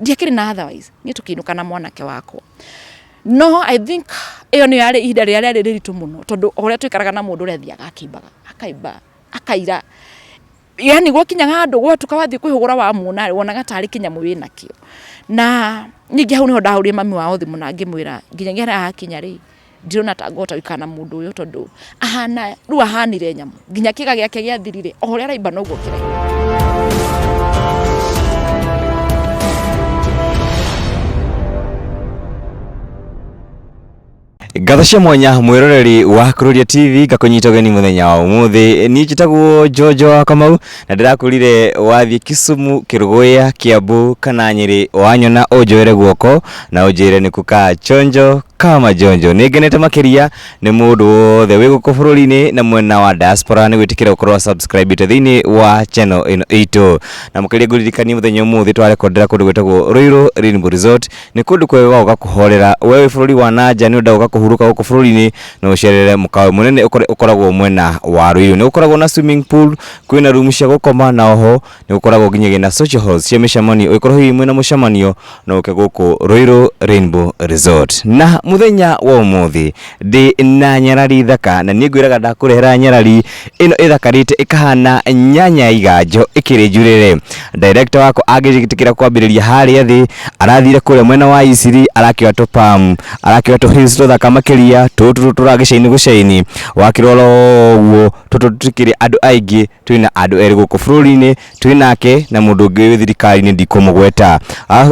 Ndiakĩrĩ na otherwise, niĩ tũkĩinũka na mwanake wakwa. No I think ĩyo nĩyo yarĩ ihinda rĩrĩa rĩarĩ rĩritũ mũno, tondũ o ũrĩa twaikaraga na mũndũ ũrĩa athiaga akĩimbaga, akaimba, akaira. Yani gwakinyaga handũ gwatuka wathiĩ kwĩhũgũra wamuona rĩ, wonaga tarĩ kĩnyamũ wĩnakĩo. Na ningĩ hau nĩho ndahũrire mami wao thimũ na ngĩmwĩra nginyagia harĩa hakinya rĩ, ndirona ta ngũhota gũikara na mũndũ ũyũ tondũ ahana, rĩu ahanire nyamũ. Nginya kĩga gĩake gĩathirire, o ũrĩa araimba noguo kĩraimba. Ngatho cia mwanya mwĩroreri wa Kururia TV ngakũnyita ũgeni mũthenya wa ũmũthĩ. Niĩ njĩtagwo Njonjo wa Kamau na ndĩrakwĩrire wathiĩ Kisumu, Kĩrũgũya, Kiambu kana Nyĩrĩ wanyona ũnjoere guoko na ũnjĩre nĩkũ ka chonjo kama njonjo. Nĩ ngenete makĩria nĩ mũndũ wothe wĩ gũkũ bũrũri-inĩ na mwena wa diaspora nĩ gwĩtĩkĩra gũkorwo subscribe thĩinĩ wa channel ĩno itũ. Na makĩria ngũririkanie mũthenya ũmũthĩ twarekondera kũndũ gwĩtagwo Ruiru Rainbow Resort. Nĩ kũndũ kwega gwa gũka kũhorera. We wĩ bũrũri wa na nja nĩ ũrenda gũka kũhurũka gũkũ bũrũri-inĩ, no ũcerere mũkawa mũnene ũkoragwo mwena wa Ruiru. Nĩ gũkoragwo na swimming pool, kwĩna room cia gũkoma na oho nĩ gũkoragwo nginyagia na social halls cia mĩcemanio. Ũngĩkorwo hihi mwĩna mũcemanio no ũke gũkũ Ruiru Rainbow Resort. Na mũthenya wa ũmũthĩ ndĩ na nyarari thaka na niĩ ngwĩraga ndakũrehera nyarari ĩno ĩthakarĩte ĩkahana nyanya ya iganjo ĩkĩrĩ njurĩre. Director wakwa angĩtĩkĩra kwambĩrĩria harĩa thĩ arathire kũrĩa mwena wa Isiri arakĩoya tũ palm arakĩoya tũ heels tũthaka makĩria tũtũ tũragĩcaini gũcaini wakĩrora ũguo tũtũ tũtikĩrĩ andũ aingĩ twĩna andũ erĩ gũkũ bũrũri-inĩ twĩ nake na mũndũ ũngĩ wĩ thirikari-inĩ ndikũmũgweta.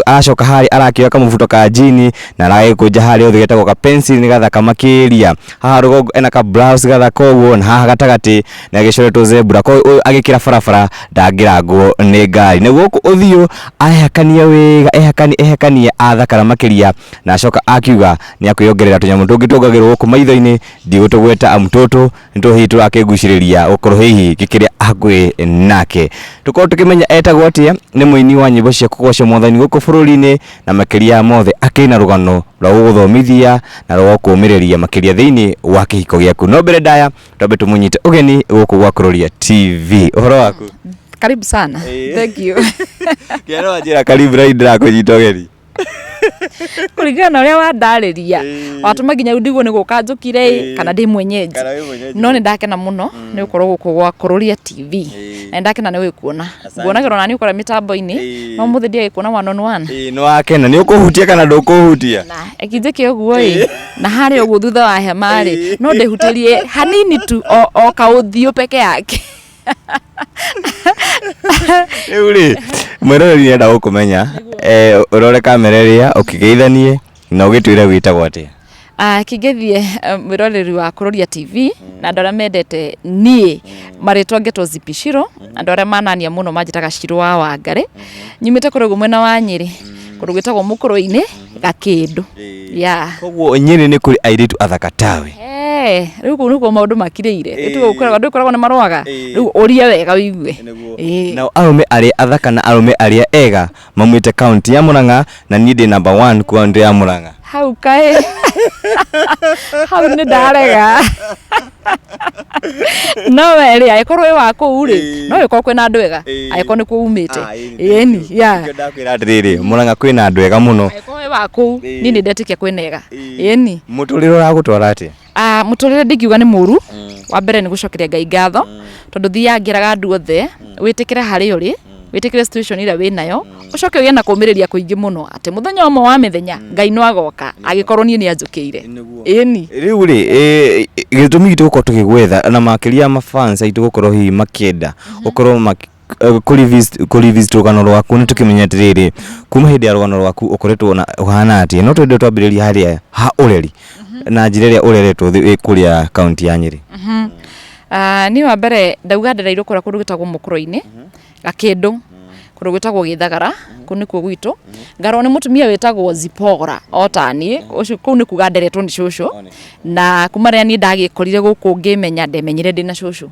Aracoka harĩa arakĩoya kamũbuto ka njini na aragĩkũnja harĩa ũthĩ getagwo ka pencil nĩ gathaka makĩria. Haha rũgongo ena ka blouse gathaka ũguo na haha gatagatĩ nĩ agĩcoretwo zebra koguo ũyũ agĩkĩra barabara ndangĩrangwo nĩ ngari. Na gũkũ ũthiũ ehakania wega ehakania ehakania athakara makĩria na acoka akiuga nĩ akwĩyongerera tũnyamũ tũngĩ tuongagĩrwo gũkũ maitho-inĩ ndigũtũgweta amu tũtũ nĩtwo hihi tũrakĩgucĩrĩria gũkorwo hihi ngĩkĩrĩa hakuhĩ nake. Tũkorwo tũkĩmenya etagwo atĩa, nĩ mũini wa nyĩmbo cia kũgoca mwathani gũkũ bũrũri-inĩ na makĩria ya mothe akĩrĩ na rũgano rwa gũgũthomithia na rwa gũkũmĩrĩria makĩria thĩinĩ wa kĩhiko gĩaku. No mbere ndaya twambe tũmũnyite ũgeni gũkũ gwa Kuroria TV. Ũhoro waku? Karibu sana. Thank you. Kĩara wanjĩra karibu na ndĩrakũnyita ũgeni. Kũringana na ũrĩa wandarĩria watũma nginya rĩu ndigwo nĩ gũka njũkire ĩ kana ndĩ mwenyeji. Kana wĩ mwenyeji. No nĩ ndakena mũno nĩ gũkorwo gũkũ gwa Kururia TV. Na nĩ ndakena nĩ gũgĩkuona. Nguonagĩrwo nani ũkũrĩa mĩtambo-inĩ no ũmũthĩ ndiagĩkuona one on one. Ĩĩ nĩ wakena. Nĩ ũkũhutia kana ndũkũhutia? Na reke njĩke ũguo ĩ na harĩa ũguo thutha wa hema rĩ no ndĩhutĩrie hanini tu o kaũthiũ peke yake. Rĩu rĩ, mwĩroreri nĩ enda gũkũmenya, eh, ũrore kamera ĩrĩa, ũkĩgeithanie na ũgĩtwĩre wĩtagwo atĩa. Ah, kĩngĩthiĩ mwĩroreri wa Kuroria TV na andũ arĩa mendete niĩ marĩtwa ngetwo Zippy Shiro, andũ arĩa manania mũno manjĩtaga Shiro wa Wangarĩ. Nyumĩte kũrĩa ũguo mwena wa Nyĩrĩ, kũndũ gwĩtagwo Mũkũrwe-inĩ, Gakĩndũ. Yeah. Koguo Nyĩrĩ nĩ kũrĩ airĩtu athaka tawe? Eh, rĩu kũu nĩkuo maũndũ makirĩire. Rĩu tiga gũkoragwo andũ gũkoragwo nĩ marũaga. Rĩu ũria wega ũigue. Ĩĩ. Nao arũme arĩa athaka na arũme arĩa ega maumĩte kaũntĩ ya Murang'a na niĩ ndĩ number one kaũntĩ ya Murang'a. Hau kaĩ hau nĩ ndarega. No we rĩ angĩkorwo wĩ wa kũu rĩ no gĩkorwo kwĩna andũ ega angĩkorwo nĩkuo umĩte. Ĩni yeah. Nĩkĩo ndakwĩra atĩrĩrĩ, Murang'a kwĩna andũ ega mũno. Angĩkorwo wĩ wa kũu niĩ nĩ ndetĩkia kwĩna ega. Ĩni. Mũtũrĩre ũragũtwara atĩa? Ah, mũtũrĩre ndingiuga nĩ mũru. Wa mbere nĩ gũcokeria Ngai ngatho tondũ thiaga ngĩraga andũ othe wĩtĩkĩre harĩa ũrĩ, wĩtĩkĩre situation ĩrĩa wĩnayo, ũcoke ũgĩe na kũmĩrĩria kũingĩ mũno atĩ mũthenya ũmwe wa mĩthenya Ngai no agoka angĩkorwo niĩ nĩ anjũkĩire. Ĩni. Rĩu rĩ, gĩtũmi gitũ gũkorwo tũgĩgwetha na makĩria ma fans aitũ gũkorwo hihi makĩenda gũkorwo kũ revisit rũgano rwaku nĩ tũkĩmenye atĩrĩrĩ, kuma hĩndĩ ya rũgano rwaku ũkoretwo na ũhana atĩa? No twende twambĩrĩrie harĩa ha ũreri na njĩra ĩrĩa ũreretwo wĩ kũrĩa kaũntĩ ya Nyĩrĩ. Ah, niĩ wa mbere ndauga ndereirwo kũrĩa kũndũ gwĩtagwo Mũkũrwe-inĩ, Gakĩndũ, kũndũ gwĩtagwo Gĩthagara, kũu nĩkuo gwitũ. Ngarwo nĩ mũtumia wĩtagwo Zipporah o ta niĩ, ũcio kũu nĩ kuga nderetwo nĩ cũcũ. Na kuma rĩrĩa niĩ ndagĩkorire gũkũ ngĩmenya, ndemenyire ndĩna cũcũ.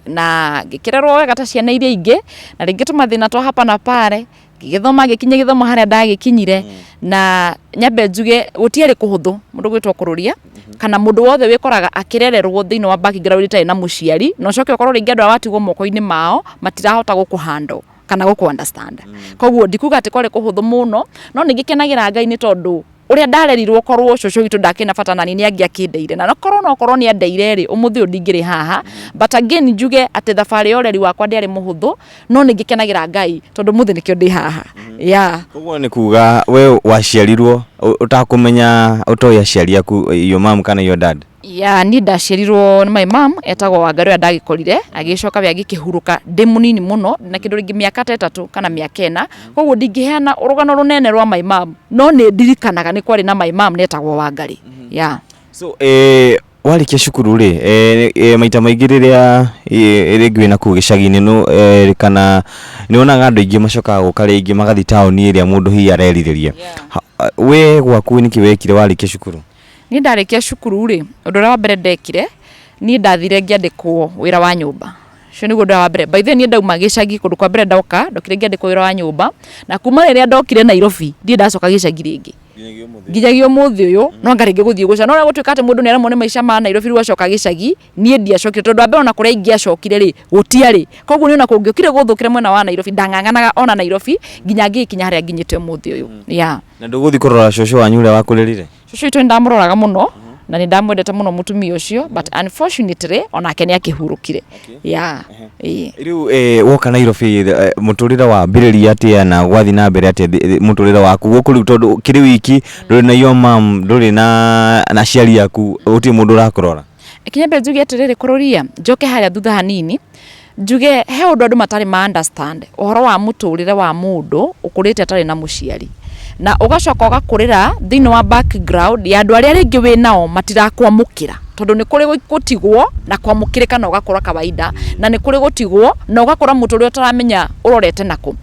Na ngĩkĩrerwo wega ta ciana iria ingĩ, na rĩngĩ tũmathĩna twa hapa na pale, ngĩgĩthoma ngĩkinya gĩthomo harĩa ndagĩkinyire. Na nyambe njuge gũtiarĩ kũhũthũ mũndũ gwĩtwo kũrũria, kana mũndũ wothe wĩkoraga akĩrererwo thĩinĩ wa background ĩtarĩ na mũciari, na ũcoke ũkorwo rĩngĩ andũ arĩa watigwo moko-inĩ mao matirahota gũkũ handle. Kana gũkũ understand. Koguo ndikuga atĩ kwarĩ kũhũthũ mũno, no nĩ ngĩkenagĩra Ngai nĩ tondũ ũrĩa ndarerirwo, korwo cũcũ witũ ndakĩrĩ na bata nani, nĩ angĩakĩndeire, na korwo no korwo nĩ andeire rĩ, ũmũthĩ ũyũ ndingĩrĩ haha. But again, njuge atĩ thabarĩ ya ũreri wakwa ndĩarĩ mũhũthũ, no nĩ ngĩkenagĩra Ngai tondũ ũmũthĩ nĩkĩo ndĩ haha, yeah. Koguo nĩ kuga we waciarirwo ũtakũmenya, ũtoĩ aciari aku, your mom kana your dad? Ya, niĩ ndaciarirwo nĩ my mom etagwo Wangari, ũrĩa ndagĩkorire agĩcoka we agĩkĩhurũka ndĩ mũnini mũno, na kĩndũ rĩngĩ mĩaka ta 3 kana mĩaka 4. Koguo ndingĩheana rũgano rũnene rwa my mom, no nĩ ndirikanaga nĩ kwarĩ na my mom netagwo Wangari, ya. So warĩkia cukuru rĩ, maita maingĩ rĩrĩa rĩngĩ wĩna kũu gĩcagi-inĩ no kana nĩ wonaga andũ aingĩ macokaga gũka rĩngĩ magathiĩ taũni ĩrĩa mũndũ hihi arerirĩria. We gwaku nĩkĩ wekire warĩkia cukuru? Niĩ ndarĩkia cukuru rĩ, ũndũ ũrĩa wa mbere ndekire, niĩ ndathire ngĩandĩkwo wĩra wa nyũmba. Ũcio nĩguo ũndũ ũrĩa wa mbere. By the way, niĩ ndauma gĩcagi kũndũ kwa mbere ndoka, ndokire ngĩandĩkwo wĩra wa nyũmba, na kuma rĩrĩa ndokire Nairobi, ndirĩ ndacoka gĩcagi rĩngĩ. Nginyagia ũmũthĩ ũyũ, no anga rĩngĩ gũthiĩ gũcera. No ũrĩa gũtuĩka atĩ mũndũ nĩ aremwo nĩ maica ma Nairobi rĩu acoka gĩcagi, niĩ ndiacokire tondũ wa mbere ona kũrĩa ingĩacokire rĩ, gũtiarĩ. Koguo niĩ ona kũngĩokire gũthũkĩre mwena wa Nairobi, ndang'ang'anaga ona Nairobi nginya ngĩgĩkinya harĩa nginyĩte ũmũthĩ ũyũ. Yeah. Na ndũgũthiĩ kũrora cũcũ wanyu ũrĩa wakũrerire? Cũcũ witũ nĩ ndamũroraga mũno na nĩ ndamwendete mũno mũtumia ũcio, but unfortunately onake nĩ akĩhurũkire. Yeah. Ĩĩ. Rĩu woka Nairobi, mũtũrĩre wambĩrĩria atĩa na gwathiĩ na mbere atĩa mũtũrĩre waku gũkũ rĩu, tondũ kĩrĩ wiki, ndũrĩ na your mom, ndũrĩ na aciari aku, gũtirĩ mũndũ ũrakũrora? Reke nyambe njuge atĩrĩrĩ, kũrũria njoke harĩa thutha hanini, njuge he ũndũ andũ matarĩ ma understand ũhoro wa mũtũrĩre wa mũndũ ũkũrĩte atarĩ na mũciari, na ũgacoka ũgakũrĩra thĩinĩ wa background ya andũ arĩa rĩngĩ wĩ nao matirakwamũkĩra, tondũ nĩ kũrĩ gũtigwo na kwamũkĩrĩka na ũgakũra kawaida, na nĩ kũrĩ gũtigwo na ũgakũra mũtũrĩre ũtaramenya ũrorete nakũ.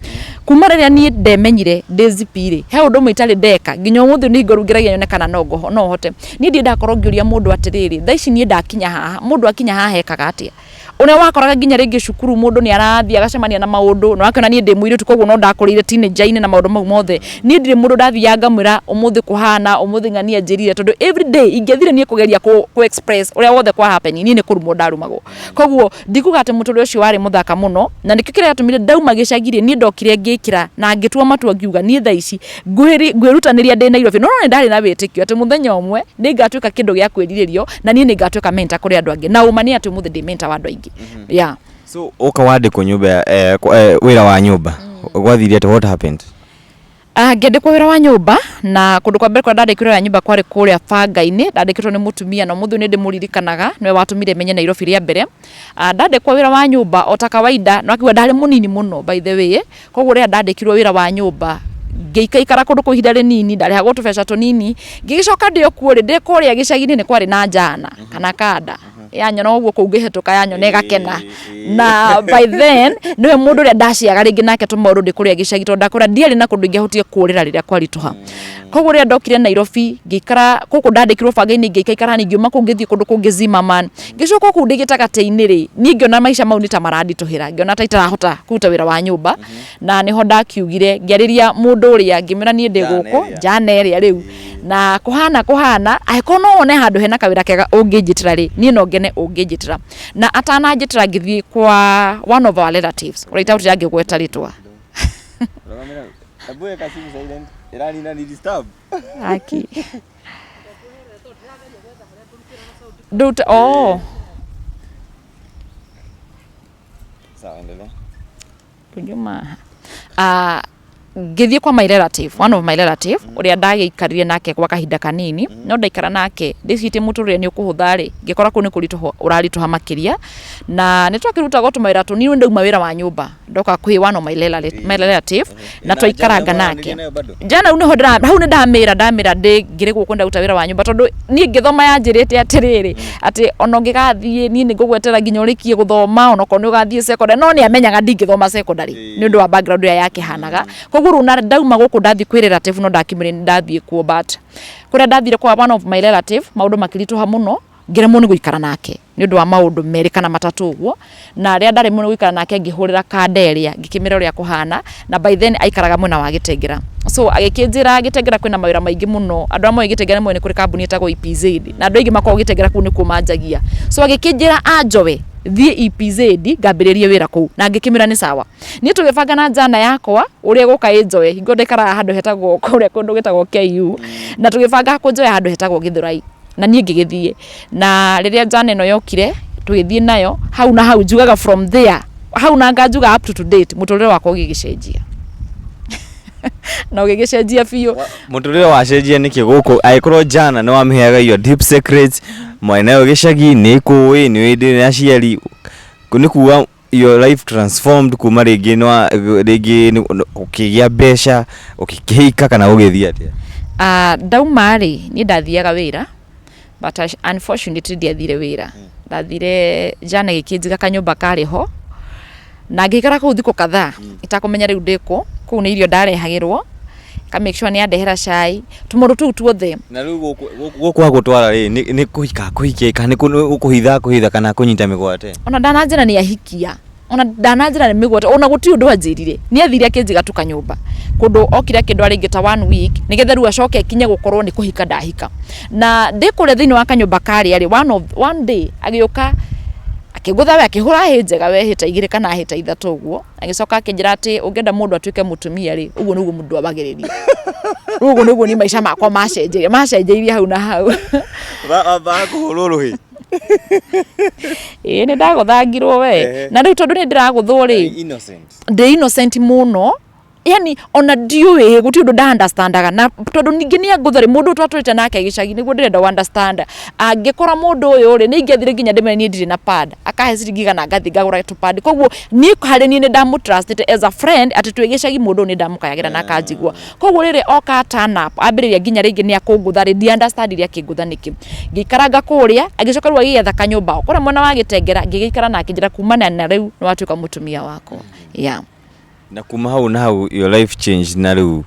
Kuma rĩrĩa niĩ ndemenyire ndĩ zipi rĩ, he ũndũ ũmwe itarĩ ndeka nginya ũmũthĩ, nĩ hingo rĩu ngeragia nyone kana no hote. Niĩ ndirĩ ndakorwo ngĩũria mũndũ atĩrĩrĩ, thaa ici niĩ ndakinya haha, mũndũ akinya haha ekaga atĩa? Ũrĩa wakoraga nginya rĩngĩ cukuru mũndũ nĩ arathiĩ agacemania na maũndũ, na wakĩona niĩ ndĩ mũirĩtu, koguo no ndakũrĩire teenager-inĩ na maũndũ mau mothe. Niĩ ndirĩ mũndũ ndathiaga ngamwĩra ũmũthĩ kũhana, ũmũthĩ ng'ania anjĩrire, tondũ every day ingĩathire niĩ kũgeria kũ express ũrĩa wothe kwa happen, niĩ nĩ kũrumwo ndarumagwo. Koguo ndikuga atĩ mũtũrĩre ũcio warĩ mũthaka mũno, na nĩkĩo kĩrĩa gĩatũmire ndauma gĩcagi rĩ, niĩ ndokire ngĩkĩra na ngĩtua matua ngiuga niĩ thaa ici ngwĩrutanĩria ndĩ Nairobi. No nĩ ndarĩ na wĩtĩkio atĩ mũthenya ũmwe nĩ ngatuĩka kĩndũ gĩa kwĩrirĩrio na niĩ nĩ ngatuĩka mentor kũrĩ andũ angĩ. Na ũma nĩ atĩ ũmũthĩ ndĩ mentor wa andũ aingĩ. Yeah. So ũka wandĩkwo nyũmba, wĩra wa nyũmba, gwathire atĩa? What happened? Ngĩandĩkwo wĩra wa nyũmba, na kũndũ kwa mbere kũrĩa ndandĩkirwo wĩra wa nyũmba kwarĩ kũrĩa banga-inĩ, ndandĩkĩtwo nĩ mũtumia na ũmũthĩ ũyũ nĩ ndĩmũririkanaga, nĩwe watũmire menye Nairobi rĩa mbere. Ndandĩkwo wĩra wa nyũmba o ta kawaida, nĩ wakĩigua ndarĩ mũnini mũno by the way, koguo rĩrĩa ndandĩkirwo wĩra wa nyũmba, ngĩikaikara kũndũ kũu ihinda rĩnini, ndarĩhagwo tũbeca tũnini, ngĩgĩcoka ndĩ o kuo rĩ, ndĩ kũrĩa gĩcagi-inĩ nĩ kwarĩ na njana kana kanda, yanyona ũguo kũu ngĩhĩtũka, yanyona ĩgakena. Na by then nĩwe mũndũ ũrĩa ndaciaga rĩngĩ nake tũmaũndũ ndĩ kũrĩa gĩcagi, tondũ ndakũrĩa ndiarĩ na kũndũ ingĩahotire kũũrĩra rĩrĩa kwaritũha. Koguo rĩrĩa ndokire Nairobi, ngĩikara gũkũ ndandĩkirwo banga-inĩ, ngĩikaikara hanini, ngiuma kũu ngĩthiĩ kũndũ kũngĩ Zimmerman. Ngĩcoka kũu ndĩ gĩtagatĩ-inĩ rĩ, niĩ ngĩona maica mau nĩ ta maranditũhĩra, ngĩona ta itarahota kũruta wĩra wa nyũmba, na nĩho ndakiugire, ngĩarĩria mũndũ ũrĩa, ngĩmwĩra niĩ ndĩ gũkũ, njana ĩrĩa rĩu, na kũhana kũhana, angĩkorwo no wone handũ hena kawĩra kega ũngĩnjĩtĩra rĩ, niĩ no ngene ũngĩnjĩtĩra. Na atananjĩtĩra ngĩthiĩ kwa one of our relatives, ũrĩa itahotire ngĩgweta rĩtwa. Aki. Ndũte, oh. Kunyuma. Ngĩthiĩ kwa my relative, one of my relative, ũrĩa ndagĩikarire nake gwa kahinda kanini, no ndaikara nake ndĩcirĩtie mũtũrĩre nĩ ũkũhũtha rĩ, ngĩkora kũu nĩ kũritũha ũraritũha makĩria, na nĩ twakĩrutagwo tũmawĩra tũnini, rĩu ndauma wĩra wa nyũmba ndoka kwĩ one of my relative na twaikaranga nake. Njana hau nĩho hau nĩ ndamĩra ndamĩra ndĩ ngĩrĩ gũkũ ndaruta wĩra wa nyũmba, tondũ niĩ ngĩthoma yanjĩrĩte atĩrĩrĩ, atĩ ona ũngĩgathiĩ niĩ nĩ ngũgwetera nginya ũrĩkie gũthoma, onokorwo nĩ ũgathiĩ secondary, no nĩ amenyaga ndingĩthoma secondary nĩ ũndũ wa background ĩrĩa yakĩhanaga. Koguo rĩu na ndauma gũkũ ndathiĩ kwĩ relative, no ndakĩmwĩra nĩ ndathiĩ kuo, but kũrĩa ndathire kwa one of my relative maũndũ makĩritũha mũno, ngĩremwo nĩ gũikara nake nĩ ũndũ wa maũndũ merĩ kana matatũ ũguo. Na rĩrĩa ndaremwo nĩ gũikara nake, ngĩhũrĩra kanda ĩrĩa, ngĩkĩmĩra ũrĩa kũhana, na by then aikaraga mwena wa Gĩtengera. So agĩkĩnjĩra Gĩtengera kwĩna mawĩra maingĩ mũno, andũ arĩa moĩ Gĩtengera nĩ moĩ nĩ kũrĩ kambuni ĩtagwo EPZ, na andũ aingĩ makoragwo Gĩtengera kũu nĩkuo manjagia. So agĩkĩnjĩra anjoe. Thiĩ EPZ ngambĩrĩrie wĩra kũu. Na ngĩkĩmĩra nĩ sawa. Niĩ tũgĩbanga na njana yakwa ũrĩa ĩgũka ĩnjoe. Hingo ndaikaraga handũ hetagwo kũrĩa kũndũ gwĩtagwo KU. Na tũgĩbanga kũnjoya handũ hetagwo Gĩthũrai. Na niĩ ngĩgĩthiĩ. Na rĩrĩa njana ĩno yokire, tũgĩthiĩ nayo, hau na hau njugaga from there, hau na nganjuga up to to date, mũtũrĩre wakwa ũgĩgĩcenjia. Na ũgĩgĩcenjia biũ. Mũtũrĩre wacenjia nĩkĩ gũkũ angĩkorwo jana nĩ wamĩheaga your deep secrets mwarĩ nayo gĩcagi nĩ ĩkũĩ nĩ ũĩ ndĩrĩ na aciari nĩ kuga your life transformed kuma rĩngĩ nĩ wa rĩngĩ ũkĩgĩa mbeca ũkĩhika kana gũgĩthiĩ atĩa? Ah, ndauma rĩ, niĩ ndathiaga wĩra but unfortunately ndiathire wĩra. Ndathire jana ĩgĩkĩnjiga kanyũmba karĩ ho na ngĩikara kũu thikũ kadhaa itakũmenya rĩu ndĩ kũ. Kũu nĩ irio ndarehagĩrwo, ĩka make sure nĩ yandehera cai, tũmaũndũ tũu tuothe. Na rĩu gũkũ gũkũ agũtwara rĩ nĩ kũhika akũhikia kana nĩ gũkũhitha akũhitha kana akũnyita mĩgwate? Ona ndananjĩra nĩ ahikia, ona ndananjĩra nĩ mĩgwate, ona gũtirĩ ũndũ anjĩrire. Nĩ athire akĩnjiga tu kanyũmba. Kũndũ okire akĩndwara rĩngĩ ta one week, nĩgetha rĩu acoke akinye gũkorwo nĩ kũhika ndahika. Na ndĩ kũrĩa thĩinĩ wa kanyũmba karĩa rĩ, one of, one day agĩũka akĩngũtha we akĩhũra hĩ njega we hĩ ta igĩrĩ kana hĩ ta ithatũ ũguo. Agĩcoka akĩnjĩra atĩ ũngĩenda mũndũ atuĩke mũtumia rĩ, ũguo nĩguo mũndũ ambagĩrĩria. Rĩu ũguo nĩguo niĩ maica makwa macenjirie, macenjeirie hau na hau. Wambaga kũhũrwo rũhĩ? Ĩĩ nĩ ndagũthangirwo we. Na rĩu tondũ nĩ ndĩragũthwo rĩ, ndĩ innocent mũno, yani ona ndiũĩ gũtirĩ ũndũ nda understandaga na tondũ ningĩ nĩ angũtha rĩ, mũndũ ũyũ twatũrĩte nake gĩcagi nĩguo ndĩrenda ũ understand. Angĩkora mũndũ ũyũ rĩ, nĩ ingĩathire nginya ndĩmwĩre niĩ ndirĩ na pad, akahe ciringi igana ngathiĩ ngagũra tũ pad. Koguo niĩ harĩ niĩ nĩ ndamũ trust ĩte as a friend atĩ twĩ gĩcagi mũndũ ũyũ nĩ ndamũkayagĩra na akanjigua. Koguo rĩrĩa oka turn up ambĩrĩria nginya rĩngĩ nĩ akũngũtha rĩ, ndi understand ire akĩngũtha nĩkĩ. Ngĩikaranga kũrĩa, agĩcoka rĩu agĩetha kanyũmba o kũrĩa mwena wa Gĩtengera, ngĩgĩikara nake njĩra kumana na rĩu nĩ watuĩka mũtumia wakwa. Yeah. Na kuma hau na hau your life changed na rĩu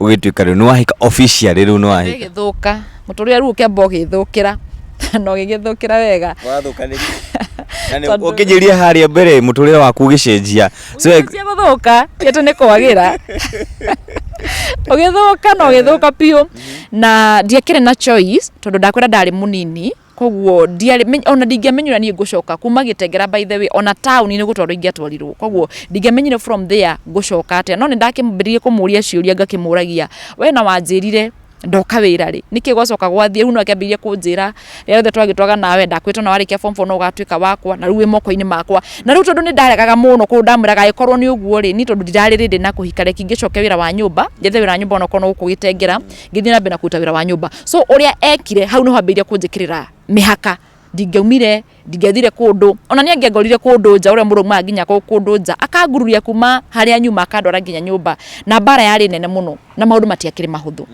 ũgĩtuĩka rĩu nĩ wahika officially rĩu nĩ wahika. Gĩgĩthũka, mũtũrĩre rĩu ũkĩamba ũgĩthũkĩra na ũgĩgĩthũkĩra wega. Wathũka nĩkĩ? Na nĩ ũkĩnjĩria harĩa mbere mũtũrĩre waku ũgĩcenjia. So ũgĩcenjia gũthũka ti atĩ nĩ kwagĩra. Ũgĩthũka na ũgĩthũka biũ na ndiakĩrĩ na choice tondũ ndakwĩra ndarĩ mũnini koguo ndiarĩ ona ndingĩamenyire niĩ ngũcoka kuma Gĩtengera by the way ona taũni nĩ gũtwarwo ingĩatwarirwo koguo ndingĩamenyire from there ngũcoka atĩa no nĩ ndakĩambĩrĩirie kũmũria ciũria ngakĩmũragia we na wanjĩrire ndoka wĩra rĩ nĩkĩ gwacoka gwathiĩ rĩu no akĩambĩrĩria kũnjĩra rĩrĩa rĩothe twagĩtwaga nawe ndakwĩte ona warĩkia form four no ũgatuĩka wakwa na rĩu wĩ moko-inĩ makwa na rĩu tondũ nĩ ndaregaga mũno kũu ndamwĩraga angĩkorwo nĩ ũguo rĩ niĩ tondũ ndirarĩ ready na kũhika reke ingĩcoke wĩra wa nyũmba njethe wĩra wa nyũmba onokorwo no gũkũ Gĩtengera ngĩthiĩ na mbere na kũruta wĩra wa nyũmba so ũrĩa ekire hau nĩho ambĩrĩirie kũnjĩkĩrĩra mĩhaka ndingĩaumire ndingĩathire kũndũ ona nĩ angĩangorire kũndũ nja ũrĩa mũndũ aumaga nginya kũndũ nja akangururia kuma harĩa nyuma akandwara nginya nyũmba na mbara yarĩ nene mũno na maũndũ matiakĩrĩ mahũthũ.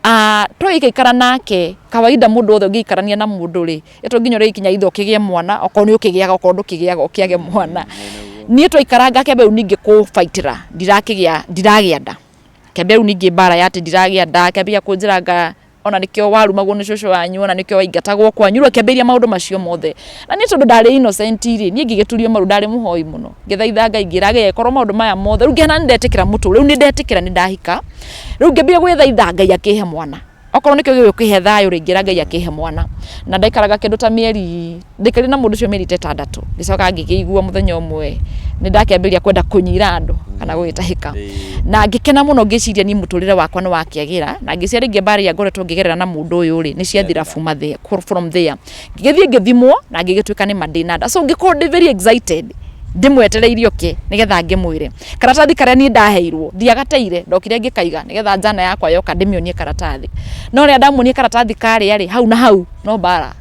Ah, twagĩikaikara nake kawaida mũndũ wothe ũngĩikarania na mũndũ rĩ ĩto nginya ũrĩkinya ithe ũkĩgĩe mwana okorwo nĩ ũkĩgĩaga okorwo ndũkĩgĩaga ũkĩage mwana. Niĩ twaikaranga akĩambia rĩu ningĩ kũbaitĩra ndirakĩgĩa ndiragĩa nda. Akĩambia rĩu ningĩ mbara ya atĩ ndiragĩa nda akĩambia kũnjĩra anga ona nĩkĩo warumagwo nĩ cũcũ wanyu ona nĩkĩo waingatagwo kwanyu rĩu akĩambĩrĩria maũndũ macio mothe. Na niĩ tondũ ndarĩ innocent rĩ, niĩ ngĩgĩturio maru ndarĩ mũhoi mũno. Ngĩthaitha Ngai ngĩra Ngai angĩkorwo maũndũ maya mothe rĩu ngĩhana nĩ ndetĩkĩra mũtũrĩre rĩu nĩ ndetĩkĩra nĩ ndahika. Rĩu ngĩambia gwĩthaitha Ngai akĩhe mwana. Okorwo nĩkĩo gĩgũkĩhe thayũ rĩ, ngĩra Ngai akĩhe mwana. Na ndaikaraga kĩndũ ta mĩeri, ndaikarire na mũndũ ũcio mĩeri ta ĩtandatũ. Ngĩcoka ngĩkĩigua mũthenya ũmwe nĩ ndakĩambĩrĩria kwenda kũnyira andũ kana gũgĩtahĩka. Na ngĩkena mũno ngĩciria niĩ mũtũrĩre wakwa nĩ wakĩagĩra na ngĩciria rĩngĩ mbara iria ngoretwo ngĩgerera na mũndũ ũyũ rĩ, nĩ ciathira from there. Ngĩgĩthiĩ ngĩthimwo na ngĩgĩtuĩka nĩ ma ndĩna nda. So ngĩkorwo ndĩ very excited ndĩmwetereire oke nĩgetha ngĩmwĩre. Karatathi karĩa niĩ ndaheirwo ndiagateire ndokire ngĩkaiga nĩgetha njana yakwa yoka ndĩmĩonie karatathi. No rĩrĩa ndamuonie karatathi karĩa rĩ, hau na hau no mbara.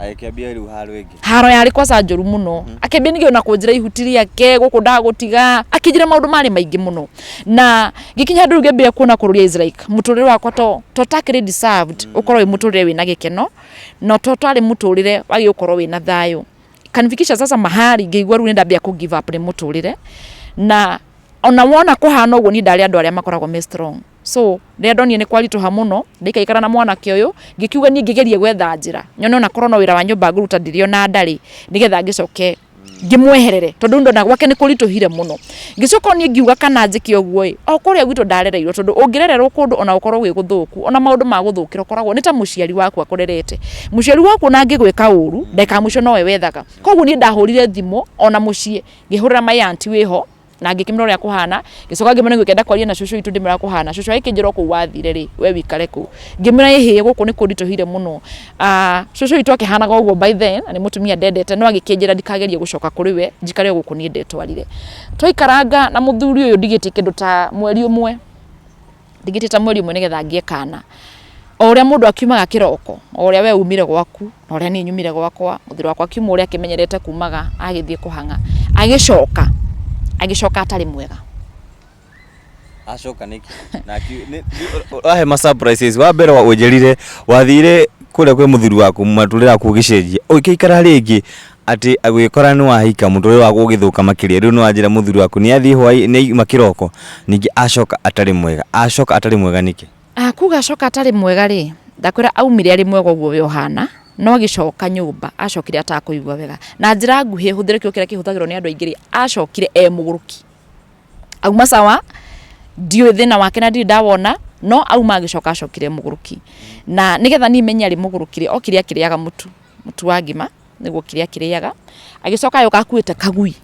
Agĩkĩambia rĩu haro ĩngĩ. Haro yarĩ kwaca njũru mũno. Akĩambia ningĩ ona kũnjĩra ihuti rĩake gũkũ ndagũtiga, akĩnjĩra maũndũ marĩ maingĩ mũno. Na ngĩkinya handũ rĩu ngĩambia kuona kũrũria is like mũtũrĩre wakwa to to ũtakĩrĩ deserved ũkorwo wĩ mũtũrĩre wĩna gĩkeno no to twarĩ mũtũrĩre wagĩrĩirwo gũkorwo wĩna thayũ. Ikanifikisha sasa mahali ngĩigua rĩu nĩ ndambia kũ give up nĩ mũtũrĩre na ona wona kũhana ũguo niĩ ndarĩ andũ arĩa makoragwo me strong. So rĩrĩa ndonire nĩ kwaritũha mũno ndaikaikara na mwanake ũyũ ngĩkiuga niĩ ngĩgerie gwetha njĩra nyone ona korwo no wĩra wa nyũmba ngũruta ndĩrĩ ona ndarĩ nĩgetha ngĩcoke. Ngĩmweherere tondũ ndona gwake nĩ kũritũhire mũno. Ngĩcoka niĩ ngiuga kana njĩke ũguo ĩ, o kũrĩa gwitũ ndarereirwo, tondũ ũngĩrererwo kũndũ ona ũkorwo gwĩ gũthũku, ona maũndũ magũthũkĩra ũkoragwo nĩ ta mũciari waku akũrerete. Mũciari waku ona angĩgwĩka ũru, ndagĩka ya mũico nowe wethaga. Koguo niĩ ndahũrire thimũ ona mũciĩ, ngĩhũrĩra my aunty wĩho, na ngĩkĩmwĩra ũrĩa kũhana, ngĩcoka ngĩmwĩra nĩngwenda kwaria na cũcũ witũ ndĩmwĩre ũrĩa kũhana. Cũcũ agĩkĩnjĩra o kũu wathire rĩ, we wĩikare kũu. Ngĩmwĩra ĩhĩ gũkũ nĩ kũnditũhĩire mũno. Cũcũ witũ akĩhanaga ũguo by then, na nĩ mũtumia ndendete, no agĩkĩnjĩra ndikagerie gũcoka kũrĩ we, njikare o gũkũ niĩ ndetwarire. Twaikaranga na mũthuri ũyũ ndigĩtie kĩndũ ta mweri ũmwe, ndigĩtie ta mweri ũmwe nĩgetha ngĩe kana. O ũrĩa mũndũ akiumaga kĩroko, o ũrĩa we umire gwaku, na ũrĩa niĩ nyumire gwakwa, mũthuri wakwa akiuma ũrĩa akĩmenyerete kumaga agĩthiĩ kũhang'a, agĩcoka, agĩcoka atarĩ mwega. Acoka nĩkĩ? Na wahe ma surprises. Wa mbere ũnjĩrire wathire kũrĩa kwĩ mũthuri waku mũtũrĩre waku ũgĩcenjia. Ũgĩikara rĩngĩ atĩ agĩkora nĩ wahika mũtũrĩre waku ũgĩthũka makĩria. Rĩu nĩ wanjĩra mũthuri waku nĩ athiĩ hwaĩ nĩ auma kĩroko ningĩ acoka atarĩ mwega. Acoka atarĩ mwega nĩkĩ? Ah, kuga acoka atarĩ mwega rĩ, ndakwĩra aumire arĩ mwega ũguo we ũhana, no agĩcoka nyũmba acokire atakũigua wega. Na njĩra nguhĩ hũthĩre kiugo kĩrĩa kĩhũthagĩrwo nĩ andũ aingĩ rĩ, acokire e mũgũrũki. Auma sawa, ndiũĩ thĩna wake na ndirĩ ndawona, no auma agĩcoka acokire mũgũrũki. Na nĩgetha niĩ menye arĩ mũgũrũki rĩ, okire akĩrĩaga mũtu, mũtu wa ngima nĩguo okire akĩrĩaga, agĩcoka agĩũka akuĩte kagui,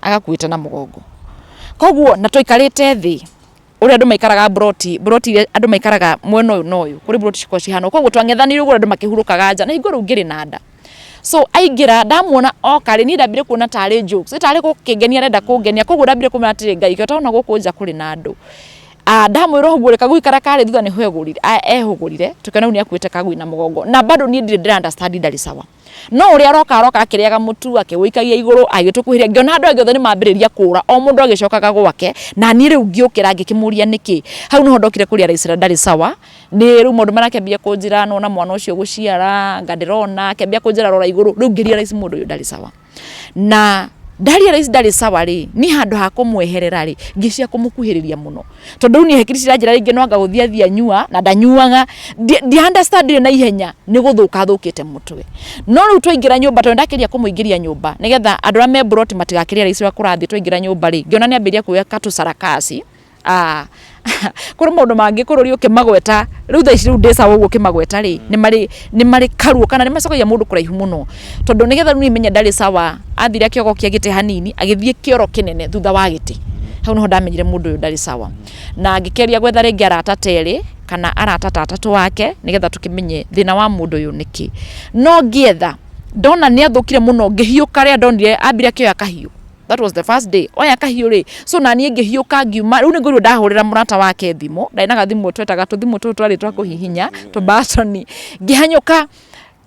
agakuĩte na mũgongo. Koguo na twaikarĩte thĩ, ũrĩa andũ maikaraga mburoti, mburoti iria andũ maikaraga mwena ũyũ na ũyũ, kũrĩ mburoti cikoragwo cihana ũũ, koguo twang'ethanĩire ũguo andũ makĩhurũkaga nja, na hingo rĩu ngĩrĩ na nda. So aingĩra ndamuona oka rĩ, niĩ ndambire kuona tarĩ jokes, tarĩ gũkĩngenia arenda kũngenia, koguo ndambire kũmwĩra atĩrĩ, Ngai kaĩ ũtarona gũkũ nja kũrĩ na andũ. Ndamwĩra ũguo rĩ, kagui karĩa karĩ thutha nĩho ehũgũrire, tũkĩona rĩu nĩ akuĩte kagui na mũgongo, na bado niĩ ndirĩ ndĩra understand ndarĩ sawa. No ũrĩa aroka aroka akĩrĩaga mũtu, akĩũikagia igũrũ, agĩtũkuhĩrĩria, ngĩona andũ angĩ othe nĩ mambĩrĩria kũra, o mũndũ agĩcokaga gwake, na niĩ rĩu ngĩũkĩra ngĩkĩmũria nĩkĩ. Hau nĩho ndokire kũ realize ndarĩ sawa, nĩ rĩu maũndũ marĩa akĩambia kũnjĩra nĩwona mwana ũcio ũgũciara, anga ndĩrona, akĩambia kũnjĩra rora igũrũ, rĩu ngĩ realize mũndũ ũyũ ndarĩ sawa. Na nda realize ndarĩ sawa rĩ, niĩ handũ ha kũmweherera rĩ, ngĩcia kũmũkuhĩrĩria mũno. Tondũ rĩu niĩ hakiri ciranjĩra rĩngĩ no anga gũthiĩ athiĩ anyua, na ndanyuaga, ndia understand ire na ihenya nĩ gũthũka athũkĩte mũtwe. No rĩu twaingĩra nyũmba, tondũ nĩndakĩgeria kũmũingĩria nyũmba, nĩgetha andũ arĩa me mburoti matigakĩ realize ũrĩa kũrathiĩ, twaingĩra nyũmba rĩ, ngĩona nĩ ambĩrĩria kuoya tũcarakaci. Kũrĩ maũndũ mangĩ bũrũri ũkĩmagweta, rĩu thaa ici rĩu ndĩ sawa ũguo ũkĩmagweta rĩ, nĩ marĩ karuo kana nĩ macokagia mũndũ kũraihu mũno. Tondũ nĩgetha rĩu niĩ menye ndarĩ sawa, athire akĩogokia gĩtĩ hanini, agĩthiĩ kĩoro kĩnene thutha wa gĩtĩ. Hau nĩho ndamenyire mũndũ ũyũ ndarĩ sawa. Na ngĩkĩgeria gwetha rĩngĩ arata ta erĩ, kana arata ta atatũ ake, nĩgetha tũkĩmenye thĩna wa mũndũ ũyũ nĩkĩ. No ngĩetha, ndona nĩ athũkire mũno, ngĩhiũka rĩrĩa ndonire ambire akĩoya kahiũ. That was the first day. Oya kahiũ rĩ, so na niĩ ngĩhiũka ngiuma, rĩu nĩngũrirwo ndahũrĩra mũrata wake thimũ, ndarĩ na gathimũ twetaga tũthimũ tũtũ twarĩ twa kũhihinya, tũmbatoni, ngĩhanyũka,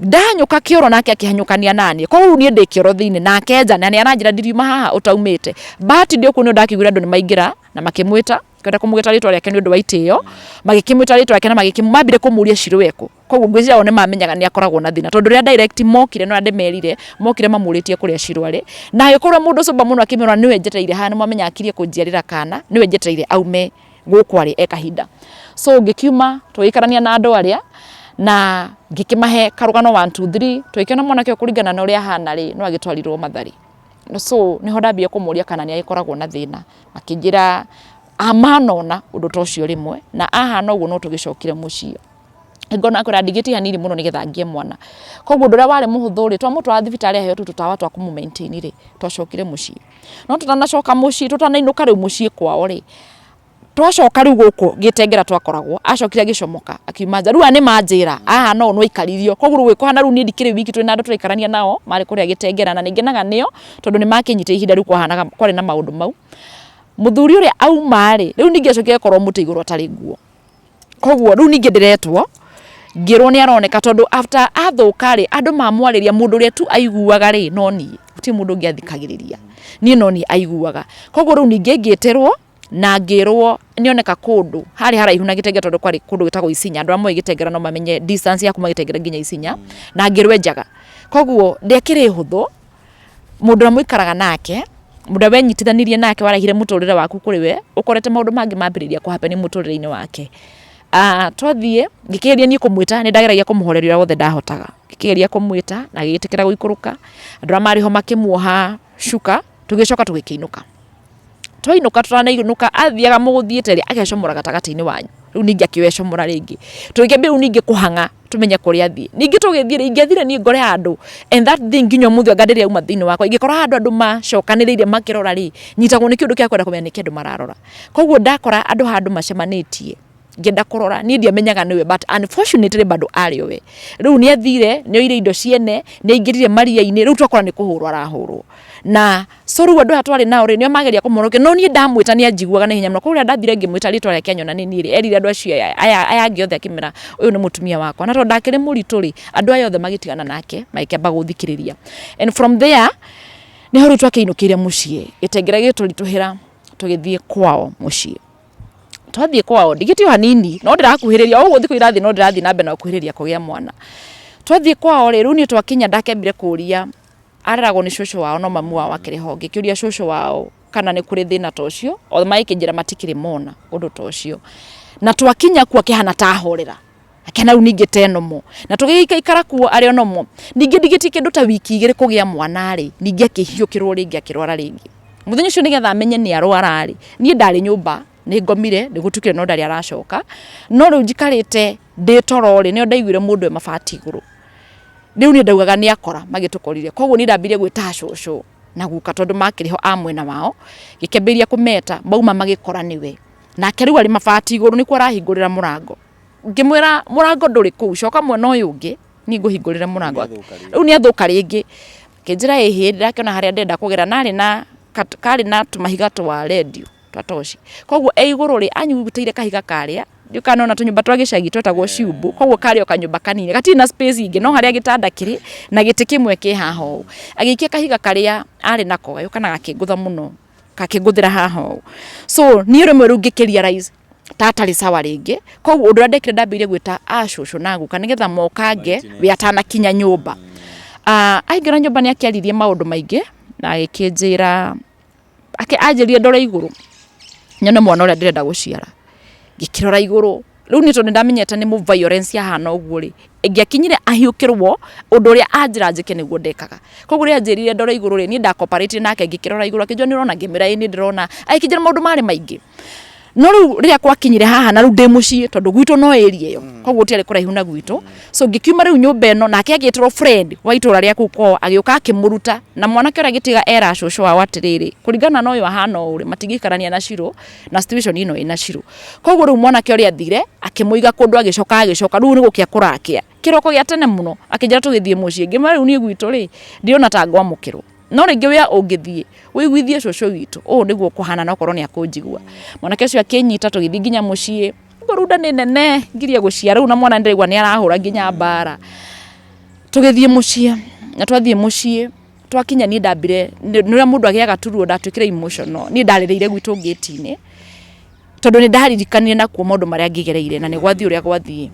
ndahanyũka kĩoro nake akĩhanyũkania naniĩ, koguo rĩu niĩ ndĩ kĩoro thĩinĩ nake nja, na nĩ aranjĩra ndiriuma haha ũtaumĩte. Bahati ndĩ o kũu nĩho ndakĩiguire andũ nĩ maingĩra na makĩmwĩta, ngĩenda kũmũgweta rĩtwa rĩake nĩ ũndũ wa itĩo, magĩkĩmwĩta rĩtwa rĩake na mambire kũmũria Shiro ekũ. Koguo ngwĩciria o nĩmamenyaga nĩ akoragwo na thĩna tondũ rĩrĩa direct mokire na ndĩmerire mokire mamũrĩtie kũrĩa Shiro arĩ na agĩkorwo mũndũ sober mũno akĩmera nĩwe njetereire haha nĩmwamenya akirie kũnjiarĩra kana nĩwe njetereire aume gũkũ arĩ e kahinda. So ngĩkiuma tũgĩikarania na andũ arĩa na ngĩkĩmahe karũgano 1 2 3 tũgĩkĩona mwanake ũyũ kũringana na ũrĩa ahana rĩ no agĩtwarirwo Mathari. So nĩho ndambire kũmũria kana nĩ agĩkoragwo na thĩna akĩnjĩra manona ũndũ ta ũcio rĩmwe na ahana ũguo no tũgĩcokire mũciĩ. Ngona akwĩra ndigĩtie hanini mũno nĩgetha ngĩe mwana. Koguo ũndũ ũrĩa warĩ mũhũthũ rĩ, twamũtwara thibitarĩ aheo tũtawa twa kũmũ maintain rĩ, twacokire mũciĩ. No tũtanacoka mũciĩ, tũtanainũka rĩu mũciĩ kwao rĩ, twacoka rĩu gũkũ Gĩtengera twakoragwo, acokire agĩcomoka akiuma nja. Rĩu aya nĩ manjĩra, ahana ũũ no aikaririo. Koguo rĩu kũhana rĩu niĩ ndikĩrĩ wiki twĩna andũ tũraikarania nao, marĩ kũrĩa Gĩtengera na nĩ ngenaga nĩo tondũ nĩ makĩnyitire ihinda rĩu kwahanaga kwarĩ na maũndũ mau. Mũthuri ũrĩa auma rĩ, rĩu ningĩ acokire akorwo mũtĩ igũrũ atarĩ nguo. Koguo rĩu ningĩ ndĩretwo ngĩrwo nĩ aroneka tondũ after athũka rĩ, andũ mamwarĩria mũndũ ũrĩa tu aiguaga rĩ no niĩ, gũtirĩ mũndũ ũngĩ athikagĩrĩria, niĩ no niĩ aiguaga. Koguo rĩu ningĩ ngĩtĩrwo na ngĩrwo nĩ oneka kũndũ harĩ haraihu na Gĩtengera tondũ kwarĩ kũndũ gwĩtagwo Isinya, andũ arĩa moĩ Gĩtengera no mamenye distance ya kuma Gĩtengera nginya Isinya, na ngĩrwo enjaga. Koguo ndĩakĩrĩ hũthũ Mũndũ ũrĩa mũikaraga nake, mũndũ ũrĩa wenyitithanirie nake warehire mũtũrĩre waku kũrĩ we, ũkorete maũndũ mangĩ mambĩrĩria kũ happen mũtũrĩre-inĩ wake. Twathiĩ, ngĩkĩgeria niĩ kũmwĩta, nĩ ndageragia kũmũhoreria ũrĩa wothe ndahotaga. Ngĩkĩgeria kũmwĩta na agĩgĩtĩkĩra gũikũrũka, andũ arĩa marĩ ho makĩmuoha. Cuka, tũgĩcoka tũgĩkĩinũka. Twainũka tũtanainũka athiaga mũgũthiĩte rĩ agecomora gatagatĩ-inĩ wanyu. Rĩu ningĩ akĩwecomora rĩngĩ. Tũgĩkĩambia rĩu ningĩ kũhang'a tũmenye kũrĩa athiĩ. Ningĩ tũgĩthiĩ rĩ, ingĩathire niĩ ngore handũ and that thing nginya ũmũthĩ anga ndĩrĩ yauma thĩinĩ wakwa. Ingĩkora handũ andũ macokanĩrĩire makĩrora rĩ, nyitagwo nĩ kĩũndũ kĩa kwenda kũmenya nĩkĩ andũ mararora. Koguo ndakora andũ handũ macemanĩtie, ngĩenda kũrora, niĩ ndiamenyaga nĩwe but unfortunately bado arĩ o we. Rĩu nĩ athire, nĩ oire indo ciene, nĩ aingĩrire maria-inĩ, rĩu twakora nĩ kũhũrwo arahũrwo. Na so rĩu andũ aya twarĩ nao rĩ, nĩo mageria kũmũhonokia, no niĩ ndamwĩta nĩ anjiguaga na ihenya mũno. Koguo rĩrĩa ndathire ngĩmwĩta rĩtwa rĩake anyona nĩ niĩ rĩ, erire andũ acio aya aya angĩ othe akĩmera ũyũ nĩ mũtumia wakwa. Na tondũ ndakĩrĩ mũritũ rĩ, andũ aya othe magĩtigana nake, magĩkĩamba gũthikĩrĩria. And from there, nĩho rĩu twakĩinũkĩire mũciĩ, gĩtengere gĩgĩtũritũhĩra tũgĩthiĩ kwao mũciĩ. Twathiĩ kwao, ndigĩtie o hanini, no ndĩrakuhĩrĩria, o ũguo thikũ irathiĩ no ndĩrathiĩ na mbere na gũkuhĩrĩria kũgĩa mwana. Twathiĩ kwao rĩ, rĩu niĩ twakinya ndakĩambire kũria, areragwo nĩ cũcũ wao no mamu wao akĩrĩ ho, ngĩkĩũria cũcũ wao kana nĩ kũrĩ thĩna ta ũcio, o magĩkĩnjĩra matikĩrĩ mona ũndũ ta ũcio. Na twakinya kuo akĩhana ta ahorera. Akĩhana rĩu ningĩ ta e normal. Na tũgĩgĩikaikara kuo arĩ o normal. Ningĩ ndigĩtie kĩndũ ta wiki igĩrĩ kũgĩa mwana rĩ, ningĩ akĩhiũkĩrwo rĩngĩ akĩrwara rĩngĩ. Mũthenya ũcio nĩgetha amenye nĩ arwara rĩ, niĩ ndarĩ nyũmba, nĩ ngomire, nĩ gũtukire no ndarĩ aracoka. No rĩu njikarĩte ndĩ toro rĩ, nĩo ndaiguire mũndũ e mabati igũrũ. Rĩu niĩ ndaugaga nĩ akora magĩtũkorire. Koguo niĩ ndambire gwĩta cũcũ na guka tondũ makĩrĩ ho a mwena wao, ngĩkĩambĩrĩria kũmeta, mauma magĩkora nĩwe. Nake rĩu arĩ mabati igũrũ nĩkuo arahingũrĩra mũrango. Ngĩmwĩra mũrango ndũrĩ kũu, coka mwena ũyũ ũngĩ, niĩ ngũhingũrĩre mũrango. Rĩu nĩ athũka rĩngĩ. Akĩnjĩra ĩhĩ, ndĩrakĩona harĩa ndĩrenda kũgera na arĩ na karĩ na tũmahiga twa rendio twa toci. Koguo e igũrũ rĩ, anyitĩire kahiga karĩa, ndiũĩ kana nĩwona tũnyũmba twa gĩcagi twetagwo ciumbu, koguo karĩ o kanyũmba kanini, gatirĩ na space ingĩ, no harĩa gĩtanda kĩrĩ na gĩtĩ kĩmwe kĩ haha ũũ. Agĩikia kahiga karĩa arĩ nako, gagĩũka na gakĩngũtha mũno. Gakĩngũthĩra haha ũũ. So niĩ rĩmwe rĩu ngĩkĩ realize ta atarĩ sawa rĩngĩ, koguo ũndũ ũrĩa ndekire ndambĩrĩirie gwĩta a cũcũ na guka nĩgetha mokange we atanakinya nyũmba. Aingĩra nyũmba nĩ akĩaririe maũndũ maingĩ na agĩkĩnjĩra, anjĩrire ndore igũrũ nyone mwana ũrĩa ndĩrenda gũciara. Ngĩkĩrora igũrũ. Rĩu niĩ tondũ nĩ ndamenyete nĩ mũ violence ahana ũguo rĩ, ĩngĩakinyire ahiũkĩrwo, ũndũ ũrĩa anjĩra njĩke nĩguo ndekaga. Koguo rĩrĩa anjĩrire ndore igũrũ rĩ, niĩ nda cooperate nake ngĩkĩrora igũrũ, akĩnjĩra nĩ ũrona? Ngĩmwĩra ĩĩ nĩ ndĩrona. Agĩkĩnjĩra maũndũ marĩ maingĩ. No rĩu rĩrĩa gwakinyire haha na rĩu ndĩ mũciĩ tondũ gwitũ no area ĩyo, koguo gũtiarĩ kũraihu na gwitũ. So ngĩkiuma rĩu nyũmba ĩno, nake agĩtĩrwo friend wa itũra rĩa kũu kwao, agĩũka akĩmũruta, na mwanake ũrĩa agĩtiga era cũcũ wao atĩrĩrĩ, kũringana na ũyũ ahana ũũ rĩ, matingĩikarania na Shiro, na situation ĩno ĩna Shiro. Koguo rĩu mwanake ũrĩa athire, akĩmũiga kũndũ agĩcoka agĩcoka, rĩu nĩ gũkĩa kũrakĩa. Kĩroko gĩa tene mũno, akĩnjĩra tũgĩthiĩ mũciĩ, ngĩmwĩra rĩu niĩ gwitũ rĩ, ndirona ta ngwamũkĩrwo. No rĩngĩ wĩa ũngĩthiĩ, ũiguithie cũcũ witũ, ũũ nĩguo kũhana na okorwo nĩ akũnjigua. Mwanake ũcio akĩnyita tũgĩthiĩ nginya mũciĩ, ngũrunda nĩ nene, ngirie gũciara rĩu na mwana nĩndĩraigua nĩ arahũra nginya mbara. Tũgĩthiĩ mũciĩ, na twathiĩ mũciĩ, twakinya niĩ ndambire, nĩ ũrĩa mũndũ agĩaga turuo ndatuĩkire emotional, niĩ ndarĩrĩire gwitũ ngĩti-inĩ. Tondũ nĩ ndaririkanire nakuo maũndũ marĩa ngĩgereire na nĩ gwathiĩ ũrĩa gwathiĩ.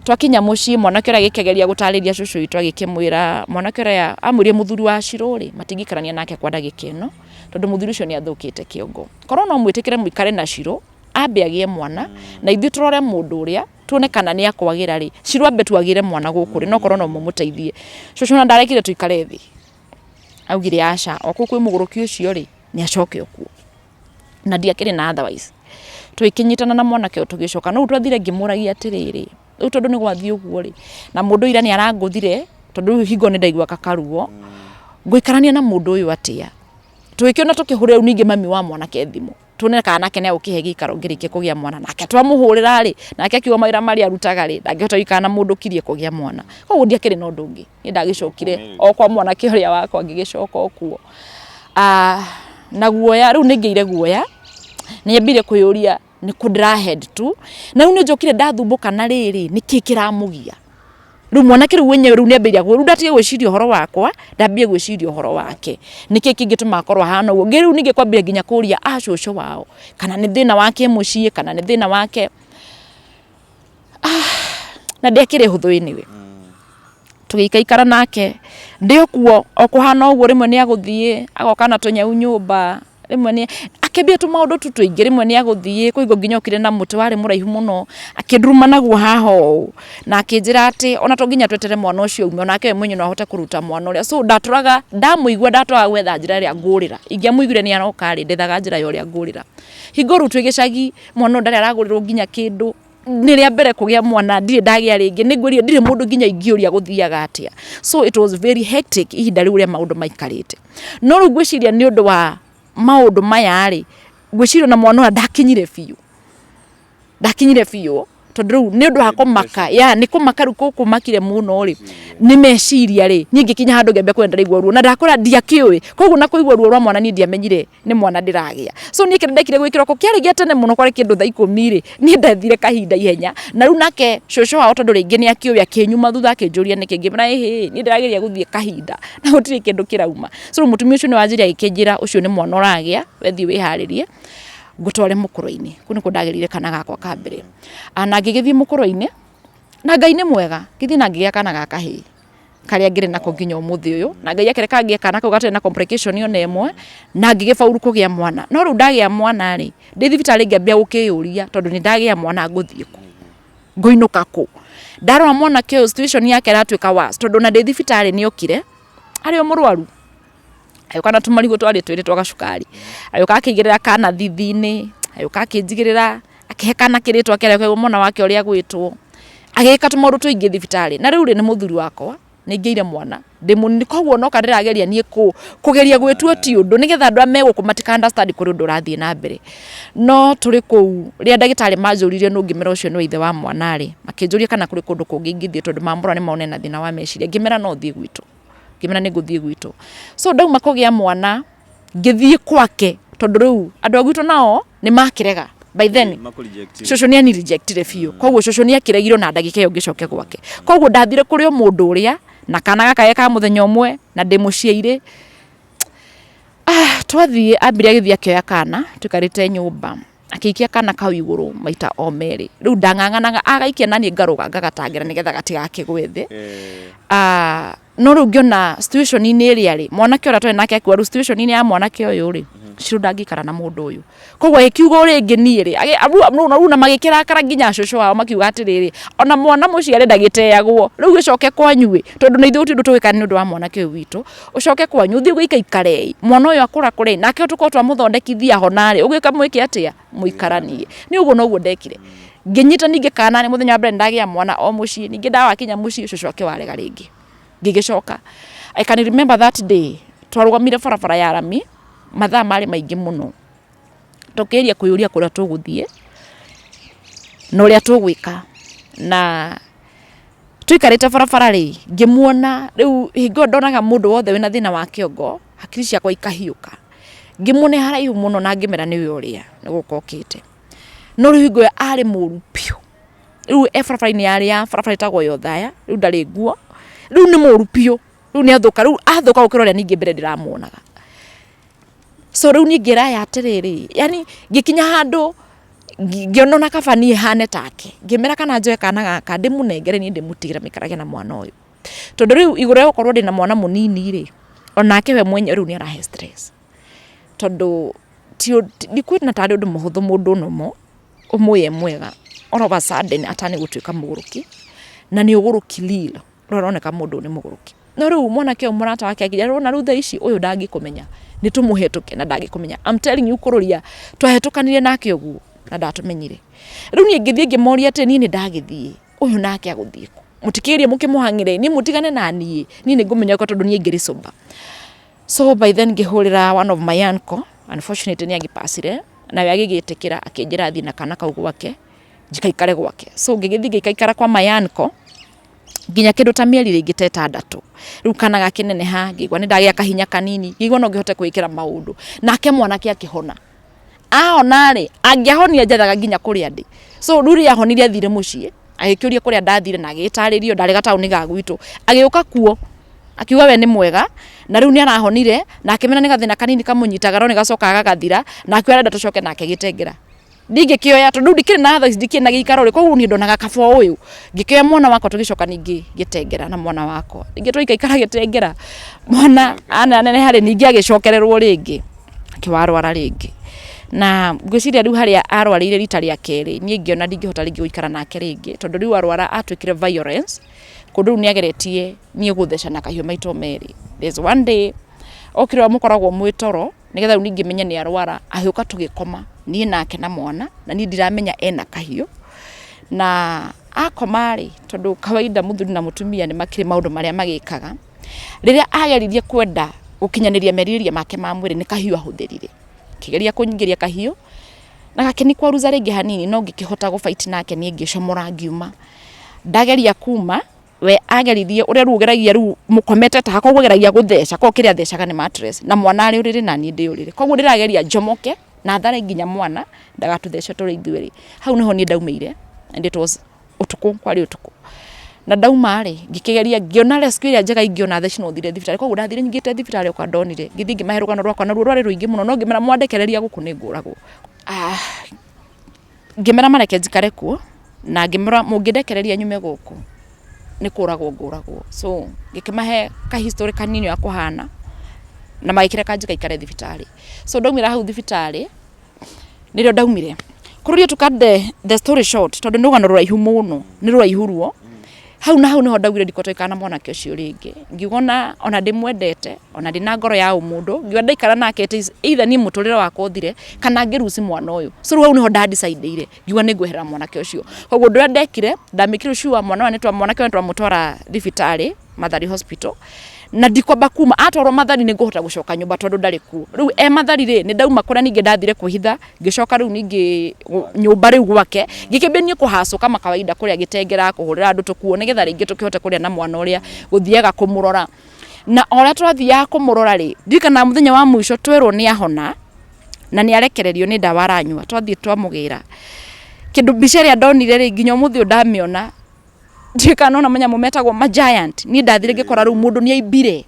Twakinya mũciĩ mwanake ũrĩa agĩkĩgeria gũtarĩria cũcũ witũ agĩkĩmwĩra, mwanake ũrĩa amwĩrire mũthuri wa Shiro rĩ, matingĩikarania nake kwa ndagĩka ĩno, tondũ mũthuri ũcio nĩ athũkĩte kĩongo. Korwo no mwĩtĩkĩre mũikare na Shiro, ambe agĩe mwana, na ithuĩ tũrore mũndũ ũrĩa, tuone kana nĩ akwagĩra rĩ, Shiro ambe tu agĩre mwana gũkũ rĩ, no korwo no mũmũteithie. Cũcũ ona ndarekire tũikare thĩ, augire aca, o kũu kwĩ mũgũrũki ũcio rĩ, nĩ acoke o kuo. Na ndiakĩrĩ na otherwise. Tũgĩkĩnyitana na mwanake ũyũ tũgĩcoka, no rĩu twathire ngĩmũragia atĩrĩrĩ, rĩu tondũ nĩ gwathiĩ ũguo rĩ, na mũndũ ira nĩ arangũthire, tondũ rĩu hingo nĩ ndaiguaga karuo, ngũikarania na mũndũ ũyũ atĩa? Tũgĩkĩona tũkĩhũrĩra rĩu ningĩ mami wa mwanake thimũ, tuone kana nake nĩ egũkĩhe gĩikaro ngĩrĩkie kũgĩa mwana. Nake twamũhũrĩra rĩ, nake akiuga mawĩra marĩa arutaga rĩ, ndangĩhota gũikara na mũndũ ũkirie kũgĩa mwana. Koguo ndiakĩrĩ na ũndũ ũngĩ. Niĩ ndagĩcokire o kwa mwanake ũrĩa wakwa ngĩgĩcoka o kuo. Na guoya, rĩu nĩ ngĩire guoya, nĩ nyambire kwĩyũria nĩ kũ ndĩra head to, na rĩu nĩ njokire ndathumbũka na rĩrĩ, nĩkĩ kĩramũgia? Rĩu mwanake rĩu wenyewe rĩu nĩ ambĩrĩria, rĩu ndatiga gwĩciria ũhoro wakwa, ndambia gwĩciria ũhoro wake. Nĩkĩ kĩngĩtũma akorwo ahana ũguo? Rĩu ningĩ kwambia nginya kũria a cũcũ wao, kana nĩ thĩna wake mũciĩ, kana nĩ thĩna wake. Na ndĩakĩrĩ hũthũ anyway. Tũgĩikaikara nake, ndĩ o kuo, o kũhana ũguo rĩmwe nĩ agũthiĩ, agoka na tũnyau nyũmba, Rĩmwe nĩ akĩambia tũmaũndũ tu tũingĩ, rĩmwe nĩ agũthiĩ kwĩ hingo nginya okire na mũtĩ warĩ mũraihu mũno, akĩnduruma naguo haha ũũ, na akĩnjĩra atĩ ona to nginya tweterere mwana ũcio aume, onake we mwenyewe no ahote kũruta mwana ũrĩa. So ndatũraga, ndamũigua ndatũraga gwetha njĩra ĩrĩa ngũrĩra. Ingĩamũiguire nĩ aroka rĩ, ndethaga njĩra ya ũrĩa ngũrĩra. Hingo rĩu twĩ gĩcagi, mwana ũyũ ndarĩ aragũrĩrwo nginya kĩndũ, nĩ rĩa mbere kũgĩa mwana ndirĩ ndagĩa rĩngĩ, nĩ ngwĩrire ndirĩ mũndũ nginya ingĩũria gũthiaga atĩa. So it was very hectic ihinda rĩu ũrĩa maũndũ maikarĩte. No rĩu ngwĩciria nĩ ũndũ wa maũndũ maya rĩ, ngwĩciria ona mwana ũrĩa ndakinyire biũ, ndakinyire biũ tondũ rĩu nĩ ũndũ wa kũmaka, ya nĩ kũmaka rĩu kũmakire mũno rĩ, nĩ meciria rĩ, niĩ ngĩkinya handũ ngĩambia kuona ndĩraigua ruo na ndakũra ndiakĩũĩ, koguo na kũigua ruo rwa mwana niĩ ndiamenyire nĩ mwana ndĩragĩa. So niĩ kĩrĩa ndekire gwĩ kĩroko kĩarĩ gĩa tene mũno kwarĩ kĩndũ thaa ikũmi rĩ, niĩ ndethire kahinda ihenya, na rĩu nake cũcũ wao tondũ rĩngĩ nĩ akĩũĩ akĩnyuma thutha akĩnjũria nĩkĩ, ngĩmwĩra ĩhĩ niĩ ndĩrageria gũthiĩ kahinda na gũtirĩ kĩndũ kĩrauma. So rĩu mũtumia ũcio nĩ wanjirie agĩkĩnjĩra ũcio nĩ mwana ũragĩa, we thiĩ wĩharĩrie ngũtware mũkũrwe-inĩ. Kũu nĩkuo ndagĩrire kana gakwa ka mbere. Na ngĩgĩthiĩ mũkũrwe-inĩ, na Ngai nĩ mwega, ngĩthiĩ na ngĩgĩa kana ga kahĩĩ. Karĩa ngĩrĩ nako nginya ũmũthĩ ũyũ, na Ngai akĩreka ngĩe kana kau gatarĩ na complication ona ĩmwe, na ngĩgĩbauru kũgĩa mwana. No rĩu ndagĩa mwana rĩ, ndĩ thibitarĩ ngĩambia gũkĩyũria tondũ nĩ ndagĩa mwana ngũthiĩ kũ? Ngũinũka kũ? Ndarora mwanake ũyũ situation yake ĩratuĩka worse tondũ ona ndĩ thibitarĩ nĩ okire arĩ o mũrwaru. Agĩũka na tũmarigũ twarĩ twĩrĩ twa gacukari, agĩũka akĩigĩrĩra kana thithi-inĩ, agĩũka akĩnjigĩrĩra, akĩhe kana kĩrĩtwa kĩrĩa mwana wake ũrĩa agwĩtwo, agĩka tũmaũndũ tũingĩ thibitarĩ. Na rĩu rĩ nĩ mũthuri wakwa, nĩ ngĩire mwana, ndĩ mũnini koguo onoka ndĩrageria niĩ kũgeria gwĩtua ti ũndũ nĩgetha andũ arĩa me gũkũ matika understand kũrĩ ũndũ ũrathiĩ na mbere. No tũrĩ kũu, rĩrĩa ndagĩtarĩ manjũririe nũ ngĩmera ũcio nĩwe ithe wa mwana rĩ, makĩnjũria kana kũrĩ kũndũ kũngĩ ingĩthiĩ tondũ mamũrora nĩ mona ena thĩna wa meciria, ngĩmera no thiĩ gwitũ. Ngĩmera nĩ ngũthiĩ gwitũ. So ndauma kũgĩa mwana, ngĩthiĩ gwake tondũ rĩu andũ a gwitũ nao nĩ makĩrega. By then cũcũ nĩ ani rejectire biũ. Koguo cũcũ nĩ akĩregire ona ndagĩka ĩyo ngĩcoke gwake. Koguo ndathire kũrĩ o mũndũ ũrĩa na kana gaka ge ka mũthenya ũmwe na ndĩ mũciĩ-irĩ. Twathiĩ ambire agĩthiĩ akĩoya kana tũikarĩte nyũmba. Akĩikia kana kau igũrũ maita o merĩ. Rĩu ndang'ang'anaga agaikia naniĩ ngarũga ngagatangĩra nĩgetha gatigakĩgwe thĩ. No rĩu ngĩona situation-inĩ ĩrĩa rĩ, mwanake ũrĩa twarĩ nake akiuga rĩu situation-inĩ ya mwanake ũyũ rĩ, Shiro ndangĩikara na mũndũ ũyũ. Koguo agĩkiuga o rĩngĩ niĩ rĩ, rĩu na magĩkĩrakara nginya cũcũ wao makiuga atĩrĩrĩ, ona mwana mũciare ndagĩteagwo, rĩu gĩcoke kwanyu ĩ, tondũ na ithuĩ gũtirĩ ũndũ tũgwĩka nĩ ũndũ wa mwanake ũyũ witũ. Ũcoke kwanyu ũthiĩ ũgĩikaikare ĩ, mwana ũyũ akũra kũre ĩ, nake tũkorwo twamũthondekithia ahona rĩ, ũgĩũke mwĩke atĩa? Mũikaranie. Niĩ ũguo noguo ndekire. Ngĩnyita ningĩ kana nĩ mũthenya wa mbere nĩndagĩa mwana o mũciĩ, ningĩ ndawakinya mũciĩ cũcũ akĩwarega rĩngĩ. Ngĩgĩcoka. I can remember that day, twarũgamire barabara ya rami, mathaa marĩ maingĩ mũno. Tũkĩgeria kwĩyũria kũrĩa tũgũthiĩ, na ũrĩa tũgwĩka. Na tũikarĩte barabara rĩ, ngĩmuona, rĩu hingo ĩyo ndonaga mũndũ wothe wĩna thĩna wa kĩongo, hakiri ciakwa ikahiũka. Ngĩmuona e haraihu mũno na ngĩmera nĩwe ũrĩa, nĩ gũka okĩte. No rĩu hingo ĩyo arĩ mũru biũ. Rĩu e barabara-inĩ yarĩ ya barabara ĩtagwo ya Othaya, rĩu ndarĩ nguo, rĩu nĩ mũru biũ, rĩu nĩ athũka, rĩu athũka gũkĩra ũrĩa ningĩ mbere ndĩramuonaga. So rĩu niĩ ngĩraya atĩrĩrĩ, yani ngĩkinya handũ ngĩona ona kaba niĩ hane take, ngĩmera kana njoe kana gaka ndĩmũnengere niĩ ndĩmũtigĩre maikarage na mwana ũyũ. Tondũ rĩu igũrũ rĩa gũkorwo ndĩna mwana mũnini rĩ, onake we mwenyewe rĩu nĩ arahe stress. Tondũ ndikuona tarĩ ũndũ mũhũthũ mũndũ normal ũmũĩ e mwega all of a sudden atane gũtuĩka mũgũrũki, na nĩ ũgũrũki real. Ũrĩa ũroneka mũndũ ũyũ nĩ mũgũrũki. No rĩu mwanake ũyũ mũrata wake akĩnjĩra nĩwona rĩu thaa ici ũyũ ndangĩkũmenya, nĩ tũmũhetũke na ndangĩkũmenya. I'm telling you kũrũria twahetũkanire nake ũguo na ndatũmenyire. Rĩu niĩ ngĩthiĩ ngĩmoria atĩrĩ niĩ nĩ ndagĩthiĩ, ũyũ nake agũthiĩ kũ? Mũtikĩgerie mũkĩmũhang'ĩre, niĩ mũtigane na niĩ, niĩ nĩ ngũmenya tondũ niĩ ngĩrĩ sober. So by then ngĩhũrĩra one of my uncle, unfortunately nĩ agĩpacire, nawe agĩgĩtĩkĩra akĩnjĩra thiĩ na kana kau gwake, njikaikare gwake. So ngĩgĩthiĩ ngĩikaikara kwa my uncle, nginya kĩndũ ta mĩeri rĩngĩ ta ĩtandatũ. Rĩu kana gakĩneneha, ngĩigua nĩ ndagĩa kahinya kanini, ngĩigua no ngĩhote kwĩĩkĩra maũndũ. Nake mwanake akĩhona. Ahona rĩ, angĩahonire njethaga nginya kũrĩa ndĩ. So rĩu rĩrĩa ahonire athire mũciĩ, agĩkĩũria kũrĩa ndathire na agĩtarĩrio ndarĩ gataũni ga gwitũ. Agĩũka kuo, akiuga we nĩ mwega, na rĩu nĩ arahonire, na akĩmenya nĩ gathĩna kanini kamũnyitaga no nĩ gacokaga gagathira, na akiuga arenda tũcoke nake Gĩtengera. Ndingĩkĩoya tondũ rĩu ndikĩrĩ na thaa ici ndikĩrĩ na gĩikaro rĩ, koguo niĩ ndonaga kaba ũyũ. Ngĩkĩoya mwana wakwa tũgĩcoka ningĩ Gĩtengera na mwana wakwa. Ningĩ twaikaikara Gĩtengera, mwana aneneha rĩ, ningĩ agĩcokererwo rĩngĩ. Mwanake warwara rĩngĩ. Na ngwĩciria rĩu harĩa arwarĩire rita rĩa kerĩ, niĩ ngĩona ndingĩhota rĩngĩ gũikara nake rĩngĩ, tondũ rĩu arwara atuĩkire violence, kũndũ rĩu nĩ ageretie niĩ gũtheca na kahiũ maita merĩ. There's one day, okire ũrĩa mũkoragwo mwĩ toro, nĩgetha rĩu ningĩ menye nĩ arwara, agĩũka tũgĩkoma, niĩ nake na mwana, na niĩ ndiramenya ena kahiũ. Na akoma rĩ, tondũ kawaida mũthuri na mũtumia nĩ makĩrĩ maũndũ marĩa magĩkaga, rĩrĩa ageririe kwenda gũkinyanĩria merirĩria make ma mwĩrĩ nĩ kahiũ ahũthĩrire. Akĩgeria kũnyingĩria kahiũ, na gakĩnikwaruza rĩngĩ hanini no ngĩkĩhota gũ fight nake niĩ ngĩcomora ngiuma. Ndageria kuma, we ageririe ũrĩa rĩu ũgeragia rĩu mũkomete ta koguo ageragia gũtheca, koguo kĩrĩa athecaga nĩ mattress na mwana arĩ ũrĩrĩ na niĩ ndĩ ũrĩrĩ. Koguo ndĩrageria njomoke na thare nginya mwana ndagatũthece tũrĩ ithuerĩ. Hau nĩho niĩ ndaumĩire and it was ũtukũ, kwarĩ ũtukũ. Na ndauma rĩ, ngĩkĩgeria ngĩona rescue ĩrĩa njega ingĩona thaa ici no thire thibitarĩ. Koguo ndathire nyingĩrĩte thibitarĩ o ndonire, ngĩthiĩ ngĩmahe rũgano rwakwa naruo rwarĩ rũingĩ mũno no ngĩmera mwandekereria gũkũ nĩ ngũragwo. Ngĩmera mareke njikare kuo na ngĩmera mũngĩndekereria nyume gũkũ nĩ kũragwo ngũragwo. So ngĩkĩmahe ka history kanini ũrĩa kũhana na magĩkĩreka njikaikare thibitarĩ. So ndaumĩra hau thibitarĩ nĩrĩo ndaumire. Kũrũria to cut the story short tondũ nĩ rũgano rũraihu mũno, nĩ rũraihu ruo. Hau na hau nĩho ndaugire ndikũhota gũikara na mwanake ũcio rĩngĩ. Ngiuga ona ndĩmwendete, ona ndĩna ngoro ya ũmũndũ, ngiuga ndaikara nake it is either niĩ mũtũrĩre wakwa ũthire kana ngĩ lose mwana ũyũ. So rĩu hau nĩho nda decide ire, ngiuga nĩ ngweherera mwanake ũcio. Koguo ũndũ ũrĩa ndekire, ndamĩkire sure mwana ũyũ mwanake ũyũ nĩ twamũtwara thibitarĩ, Mathari Hospital, na ndikwamba kuma, atwarwo Mathari nĩ ngũhota gũcoka nyũmba tondũ ndarĩ kuo. Rĩu e Mathari rĩ, nĩ ndauma kũrĩa ningĩ ndathire kwĩhitha, ngĩcoka rĩu ningĩ nyũmba rĩu gwake, ngĩkĩambia niĩ kũ hustle kama kawaida kũrĩa gĩtengera, kũhũrĩra andũ tũkuo nĩgetha rĩngĩ tũkĩhote kũrĩa na mwana ũrĩa, gũthiaga kũmũrora. Na o ũrĩa twathiaga kũmũrora rĩ, ndirikanaga mũthenya wa mũico twerwo nĩ ahona, na nĩ arekererio nĩ ndawa aranyua, twathiĩ twamũgĩra, kĩndũ mbica ĩrĩa ndonire rĩ, nginya ũmũthĩ ũyũ ndamĩona, ndiũĩ kana nĩwona manyamũ metagwo ma giant, niĩ ndathire ngĩkora rĩu mũndũ nĩ aimbire,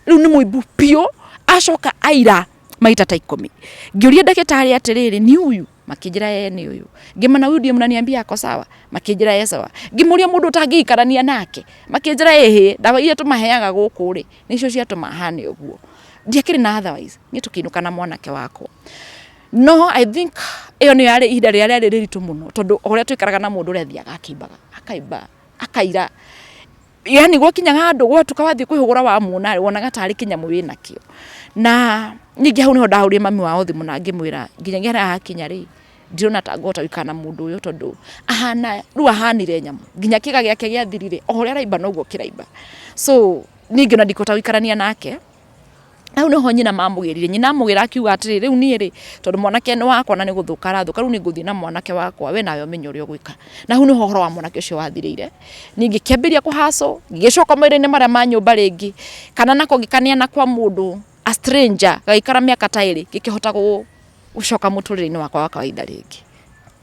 rĩu nĩ mũimbu biũ, acoka aira maita ta ikũmi. Ngĩũria ndagĩtarĩ atĩrĩrĩ, nĩ ũyũ? Makĩnjĩra ĩĩ nĩ ũyũ. Ngĩmera huyu ndiye mnaniambia ako sawa? Makĩnjĩra e sawa. Ngĩmũria mũndũ ũtangĩikarania nake? Makĩnjĩra ĩhĩ, ndawa iria tũmaheaga gũkũ rĩ, nĩcio ciatũma ahane ũguo. Ndiakĩrĩ na otherwise, niĩ tũkĩinũka na mwanake wakwa. No I think ĩyo nĩyo yarĩ ihinda rĩrĩa rĩarĩ rĩritũ mũno tondũ o ũrĩa twaikaraga na mũndũ ũrĩa athiaga akĩimbaga, akaimba, akaira. Yani gwakinyaga handũ gwatuka wathiĩ kwĩhũgũra wamuona rĩ, wonaga tarĩ kĩnyamũ wĩnakĩo. Na ningĩ hau nĩho ndahũrĩire mami wao thimũ na ngĩmwĩra nginyagia harĩa hakinya rĩ, ndirona ta ngũhota gũikara na mũndũ ũyũ tondũ ahana, rĩu ahanire nyamũ. Nginya kĩga gĩake gĩathirire, o ũrĩa araimba noguo kĩraimba. So niĩ ngĩona ndikũhota gũikarania nake. Hau nĩho nyina mamũgĩrire, nyina amũgĩra akiuga atĩrĩrĩ, rĩu niĩ rĩ, tondũ mwanake nĩ wakwa na nĩ gũthũka arathũka, rĩu nĩ ngũthiĩ na mwanake wakwa, we nawe ũmenye ũrĩa ũgwĩka. Na hau nĩho ũhoro wa mwanake ũcio wathirĩire. Niĩ ngĩkĩambĩrĩria kũ hustle, ngĩgĩcoka mawĩra-inĩ marĩa ma nyũmba rĩngĩ, kana nako ngĩkaneana kwa mũndũ, a stranger, gagĩikara mĩaka ta ĩrĩ, ngĩkĩhota gũcoka mũtũrĩre-inĩ wakwa wa kawaida rĩngĩ.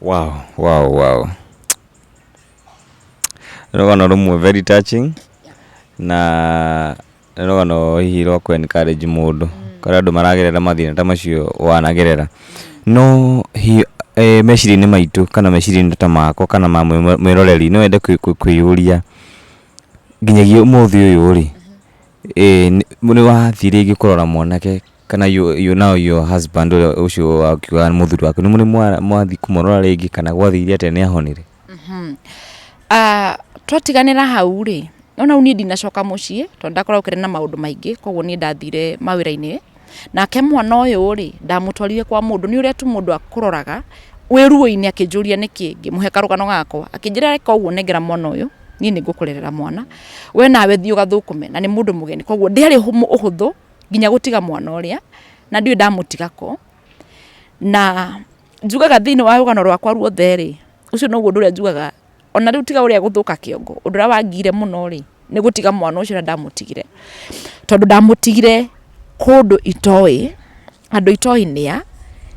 Wow. Nĩ rũgano rũmwe very touching na nĩ rũgano hihi rwa kũ encourage mũndũ kũrĩa andũ maragerera mathĩna ta macio wanagerera. No hihi meciria-inĩ maitũ kana meciria-inĩ ta makwa kana ma mwĩroreri no wende kwĩyũria nginyagia ũmũthĩ ũyũ rĩ, nĩ wathiĩ rĩngĩ kũrora mwanake kana you now your husband ũrĩa ũcio wakiuga nĩ mũthuri waku, nĩ mũrĩ mwathiĩ kũmũrora rĩngĩ kana gwathire atĩa nĩ ahonire? Twatiganĩra hau rĩ, nĩwona rĩu niĩ ndinacoka mũciĩ tondũ ndakoragwo ngĩrĩ na maũndũ maingĩ koguo niĩ ndathire mawĩra-inĩ. Nake mwana ũyũ rĩ, ndamũtwarire kwa mũndũ, nĩ ũrĩa tu mũndũ akũroraga wĩ ruo-inĩ akĩnjũria nĩkĩ, ngĩmũhe karũgano gakwa, akĩnjĩra reka ũguo nengera mwana ũyũ, niĩ nĩ ngũkũrerera mwana, we nawe thiĩ ũgathũkũme, na nĩ mũndũ mũgeni, koguo ndĩarĩ ũhũthũ nginya gũtiga mwana ũrĩa, na ndiũĩ ndamũtiga kũ. Na njugaga thĩinĩ wa rũgano rwakwa ruothe rĩ, ũcio noguo ũndũ ũrĩa njugaga ona rĩu tiga ũrĩa gũthũka kĩongo, ũndũ ũrĩa wangire mũno rĩ, nĩ gũtiga mwana ũcio ũrĩa ndamũtigire. Tondũ ndamũtigire kũndũ itoĩ, handũ itoĩ nĩa,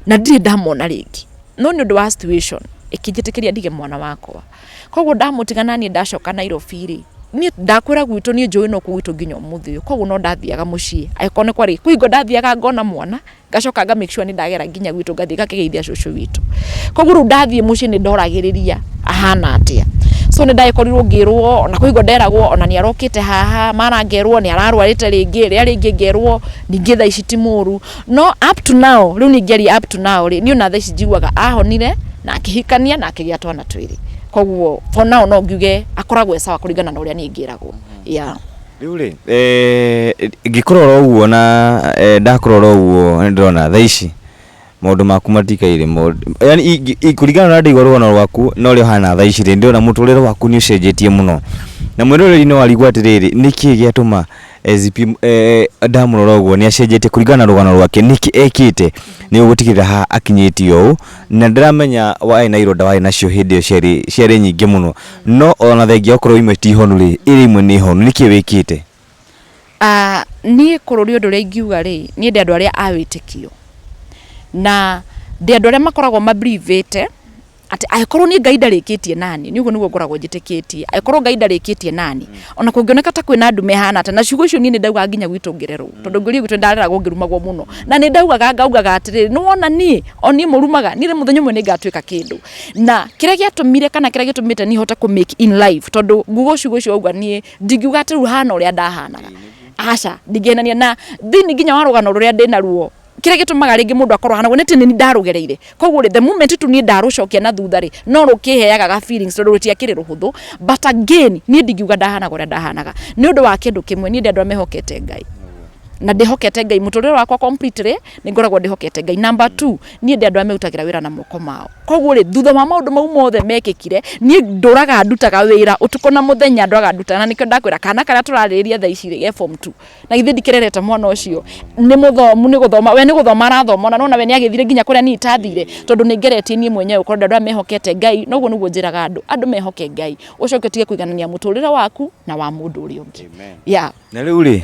na ndirĩ ndamona rĩngĩ. No nĩ ũndũ wa situation, ĩkĩnjĩtĩkĩria ndige mwana wakwa. Koguo ndamũtiga naniĩ ndacoka Nairobi rĩ, niĩ ndakwĩra gwitũ niĩ njũĩ no kuo gwitũ nginya ũmũthĩ ũyũ. Koguo no ndathiaga mũciĩ, angĩkorwo nĩ kwarĩ, kwĩ hingo ndathiaga ngona mwana, ngacoka nga make sure nĩ ndagera nginya gwitũ ngathiĩ ngakĩgeithia cũcũ witũ. Koguo rĩu ndathiĩ mũciĩ nĩ ndoragĩrĩria ahana atĩa. So nĩ ndagĩkorirwo ngĩrwo, ona kwĩ hingo nderagwo ona nĩ arokĩte haha, mara ngerwo nĩ ararwarĩte rĩngĩ, rĩrĩa rĩngĩ ngerwo ningĩ thaa ici ti mũru. No up to now, rĩu niĩ ingĩaria up to now rĩ, niĩ ona thaa ici njiguaga ahonire na akĩhikania na akĩgĩa twana twĩrĩ. Koguo for now no ngiuge akoragwo e sawa kũringana na ũrĩa niĩ ngĩragwo. Yeah. Rĩu rĩ, ngĩkũrora ũguo na ndakũrora ũguo nĩ ndĩrona thaa ici maũndũ maku matikaire yani kũringana na ũrĩa ndaigua rũgano rwaku na ũrĩa ũhana thaa ici rĩ, ndĩrona mũtũrĩre waku nĩ ũcenjetie mũno. Na mwĩroreri no arigwo atĩrĩrĩ, nĩkĩ gĩatũma ZP ndamũrora ũguo nĩ acenjetie kũringana na rũgano rwake, nĩkĩ ekĩte nĩguo gũtigĩrĩra haha akinyĩte ũũ. Na ndĩramenya warĩ na ironda warĩ nacio hĩndĩ ĩyo ciarĩ ciarĩ nyingĩ mũno, no ona thengia okorwo imwe ti honu rĩ, ĩrĩ imwe nĩ honu, nĩkĩ wĩkĩte? Ah, niĩ kũrũria ũndũ ũrĩa ingiuga rĩ, niĩ ndĩ andũ arĩa a wĩtĩkio. Na ndĩ andũ arĩa makoragwo ma believe ĩte atĩ angĩkorwo niĩ Ngai ndarĩkĩtie naniĩ, niĩ ũguo nĩguo ngoragwo njĩtĩkĩtie, angĩkorwo Ngai ndarĩkĩtie naniĩ, ona kũngĩoneka ta kwĩna nduma ĩhana atĩa, na ciugo icio niĩ nĩ ndaugaga nginya gwitũ ngĩrerwo, tondũ ngĩũrio gwitũ nĩ ndareragwo ngĩrumagwo mũno, na nĩ ndaugaga ngaugaga atĩrĩrĩ, nĩ wona niĩ, o niĩ mũrumaga, niĩ mũthenya ũmwe nĩ ngatuĩka kĩndũ. Na kĩrĩa gĩatũmire kana kĩrĩa gĩtũmĩte niĩ hote kũ make in life, tondũ nguga ciugo icio wauga niĩ ndingiuga atĩ rĩu hana ũrĩa ndahanaga, aca, ndingĩhenania na thĩinĩ nginya wa rũgano rũrĩa ndĩnaruo, kĩrĩa gĩtũmaga rĩngĩ mũndũ akorwo ahana ũguo nĩ atĩ nĩ niĩ ndarũgereire. Koguo rĩ, the moment tu niĩ ndarũcokia na thutha rĩ, no rũkĩheaga ga feelings tondũ rũtiakĩrĩ rũhũthũ. But again, niĩ ndingiuga ndahanaga ũrĩa ndahanaga. Nĩ ũndũ wa kĩndũ kĩmwe, niĩ ndĩ andũ arĩa mehokete Ngai. Na ndĩhokete Ngai mũtũrĩre wakwa completely, nĩ ngoragwo ndĩhokete Ngai. Number two, niĩ ndĩ andũ arĩa merutagĩra wĩra na moko mao. Koguo rĩ, thutha wa maũndũ mau mothe mekĩkire, niĩ ndũraga ndutaga wĩra ũtukũ na mũthenya ndũraga ndutaga. Na nĩkĩo ndakwĩra kana karĩa tũrarĩrĩria thaa ici rĩ, ge form two. Na githĩ ndikĩrerete mwana ũcio? Nĩ mũthomu, nĩ gũthoma, we nĩ gũthoma arathoma, ona nĩwona we nĩ agĩthire nginya kũrĩa niĩ itathire, tondũ nĩ ngeretie niĩ mwenyewe gũkorwo ndĩ andũ arĩa mehokete Ngai, na ũguo nĩguo njĩraga andũ, andũ mehoke Ngai, ũcoke ũtige kũiganania mũtũrĩre waku na wa mũndũ ũrĩa ũngĩ. Yeah. Na rĩu rĩ,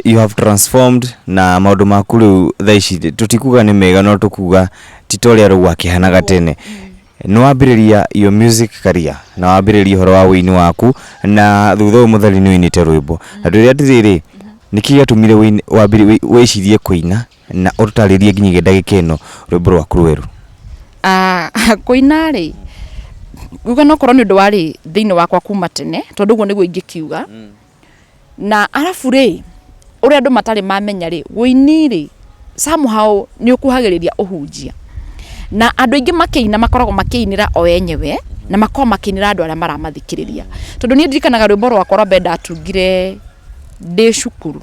you have transformed na maũndũ maku rĩu thaa ici tũtikuga nĩ mega no tũkuga ti ta ũrĩa rĩu wakĩhanaga tene. Nĩ wambĩrĩria your music career na wambĩrĩria ũhoro wa ũini waku na thutha ũyũ mũtheri nĩ ũinĩte rwĩmbo. Na ndwĩre atĩrĩrĩ, nĩkĩ gĩatũmire wĩcirie kũina na ũtũtarĩrie nginyagia ndagĩka ĩno rwĩmbo rwaku rwerũ? Ah, kũina rĩ, nguga no korwo nĩ ũndũ warĩ thĩinĩ wakwa kuma tene, tondũ ũguo nĩguo ingĩkiuga. Na arabu rĩ, ũrĩa andũ matarĩ mamenya rĩ, ũini rĩ, somehow nĩ ũkuhagĩrĩria ũhunjia. Na andũ aingĩ makĩina makoragwo makĩinĩra o enyewe, na makoragwo makĩinĩra andũ arĩa maramathikĩrĩria. Tondũ niĩ ndirikanaga rwĩmbo rwakwa rwa mbere ndatungire ndĩ cukuru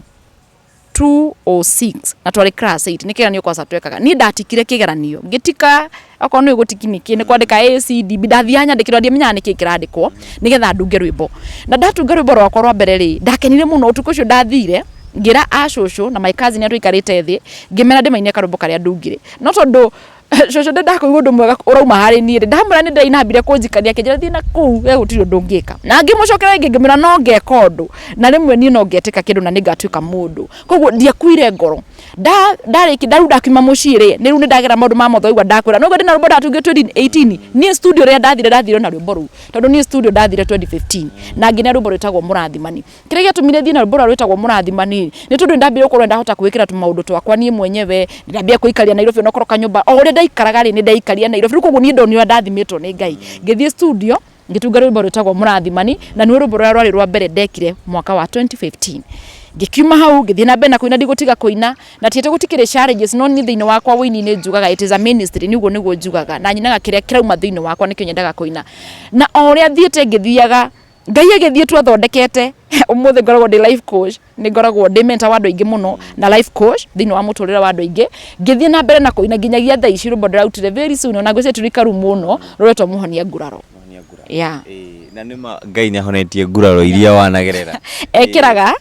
206 na twarĩ class 8 nĩ kĩgeranio kwanza twekaga. Niĩ ndatikire kĩgeranio, ngĩtika okorwo nĩ gũtiki nĩkĩ nĩ kwandĩka A C D B, ndathiaga nyandĩkĩrwo ndiamenyaga nĩkĩ kĩrandĩkwo nĩgetha ndunge rwĩmbo. Na ndatunga rwĩmbo rwakwa rwa mbere rĩ, ndakenire mũno ũtukũ ũcio ndathire ngĩra a cũcũ na my cousin arĩa tũikarĩte thĩ, ngĩmera ndĩmainĩre karwĩmbo karĩa ndungire. No tondũ cũcũ ndendaga kũigua ũndũ mwega ũrauma harĩ niĩ rĩ, ndamwĩra nĩ ndĩraina ambire kũnjikania akĩnjĩra thiĩ na kũu we gũtirĩ ũndũ ũngĩka. Na ngĩmũcokera rĩngĩ ngĩmwĩra no ngeka ũndũ, na rĩmwe niĩ no ngetĩka kĩndũ na nĩ ngatuĩka mũndũ. Koguo ndiakuire ngoro. Ndarĩkia rĩu ndakiuma mũciĩ rĩ, rĩu nĩ ndagera maũndũ ma mothe waigua ndakwĩra. Nĩ ũiguo ndĩna rwĩmbo ndatungire 2018, niĩ studio rĩrĩa ndathire ndathire na rwĩmbo rũu. Tondũ niĩ studio ndathire 2015 na ngĩina rwĩmbo rwĩtagwo Mũrathimani. Kĩrĩa gĩatũmire thiĩ na rwĩmbo rũrĩa rwĩtagwo Mũrathimani nĩ tondũ nĩ ndambire gũkorwo nĩ ndahota kwĩĩkĩra tũmaũndũ twakwa niĩ mwenyewe, nĩ ndambia kwĩikaria Nairobi onokorwo kanyũmba, o ũrĩa ndaikaraga rĩ, nĩ ndeikaria Nairobi. Rĩu koguo niĩ ndonire ũrĩa ndathimĩtwo nĩ Ngai. Ngĩthiĩ studio, ngĩtunga rwĩmbo rwĩtagwo Mũrathimani, na nĩruo rwĩmbo rũrĩa rwarĩ rwa mbere ndekire mwaka wa 2015. Ngĩkiuma hau, ngĩthiĩ na mbere na kũina ndigũtiga kũina, na ti atĩ gũtikĩrĩ challenges, no niĩ thĩinĩ wakwa ũini-inĩ njugaga it is a ministry, niĩ ũguo nĩguo njugaga, na nyinaga kĩrĩa kĩrauma thĩinĩ wakwa nĩkĩo nyendaga kũina. Na o ũrĩa thiĩte ngĩthiaga, Ngai agĩthiĩ tu athondekete, ũmũthĩ ngoragwo ndĩ life coach, nĩ ngoragwo ndĩ mentor wa andũ aingĩ mũno na life coach thĩinĩ wa mũtũrĩre wa andũ aingĩ, ngĩthiĩ na mbere na kũina nginyagia thaa ici rwĩmbo ndĩrarutire very soon ona ngwĩciria ti rũikaru mũno rũretwo mũhonia nguraro. Yeah. Na nĩ ma Ngai nĩ ahonetie nguraro iria wanagerera. Ekĩraga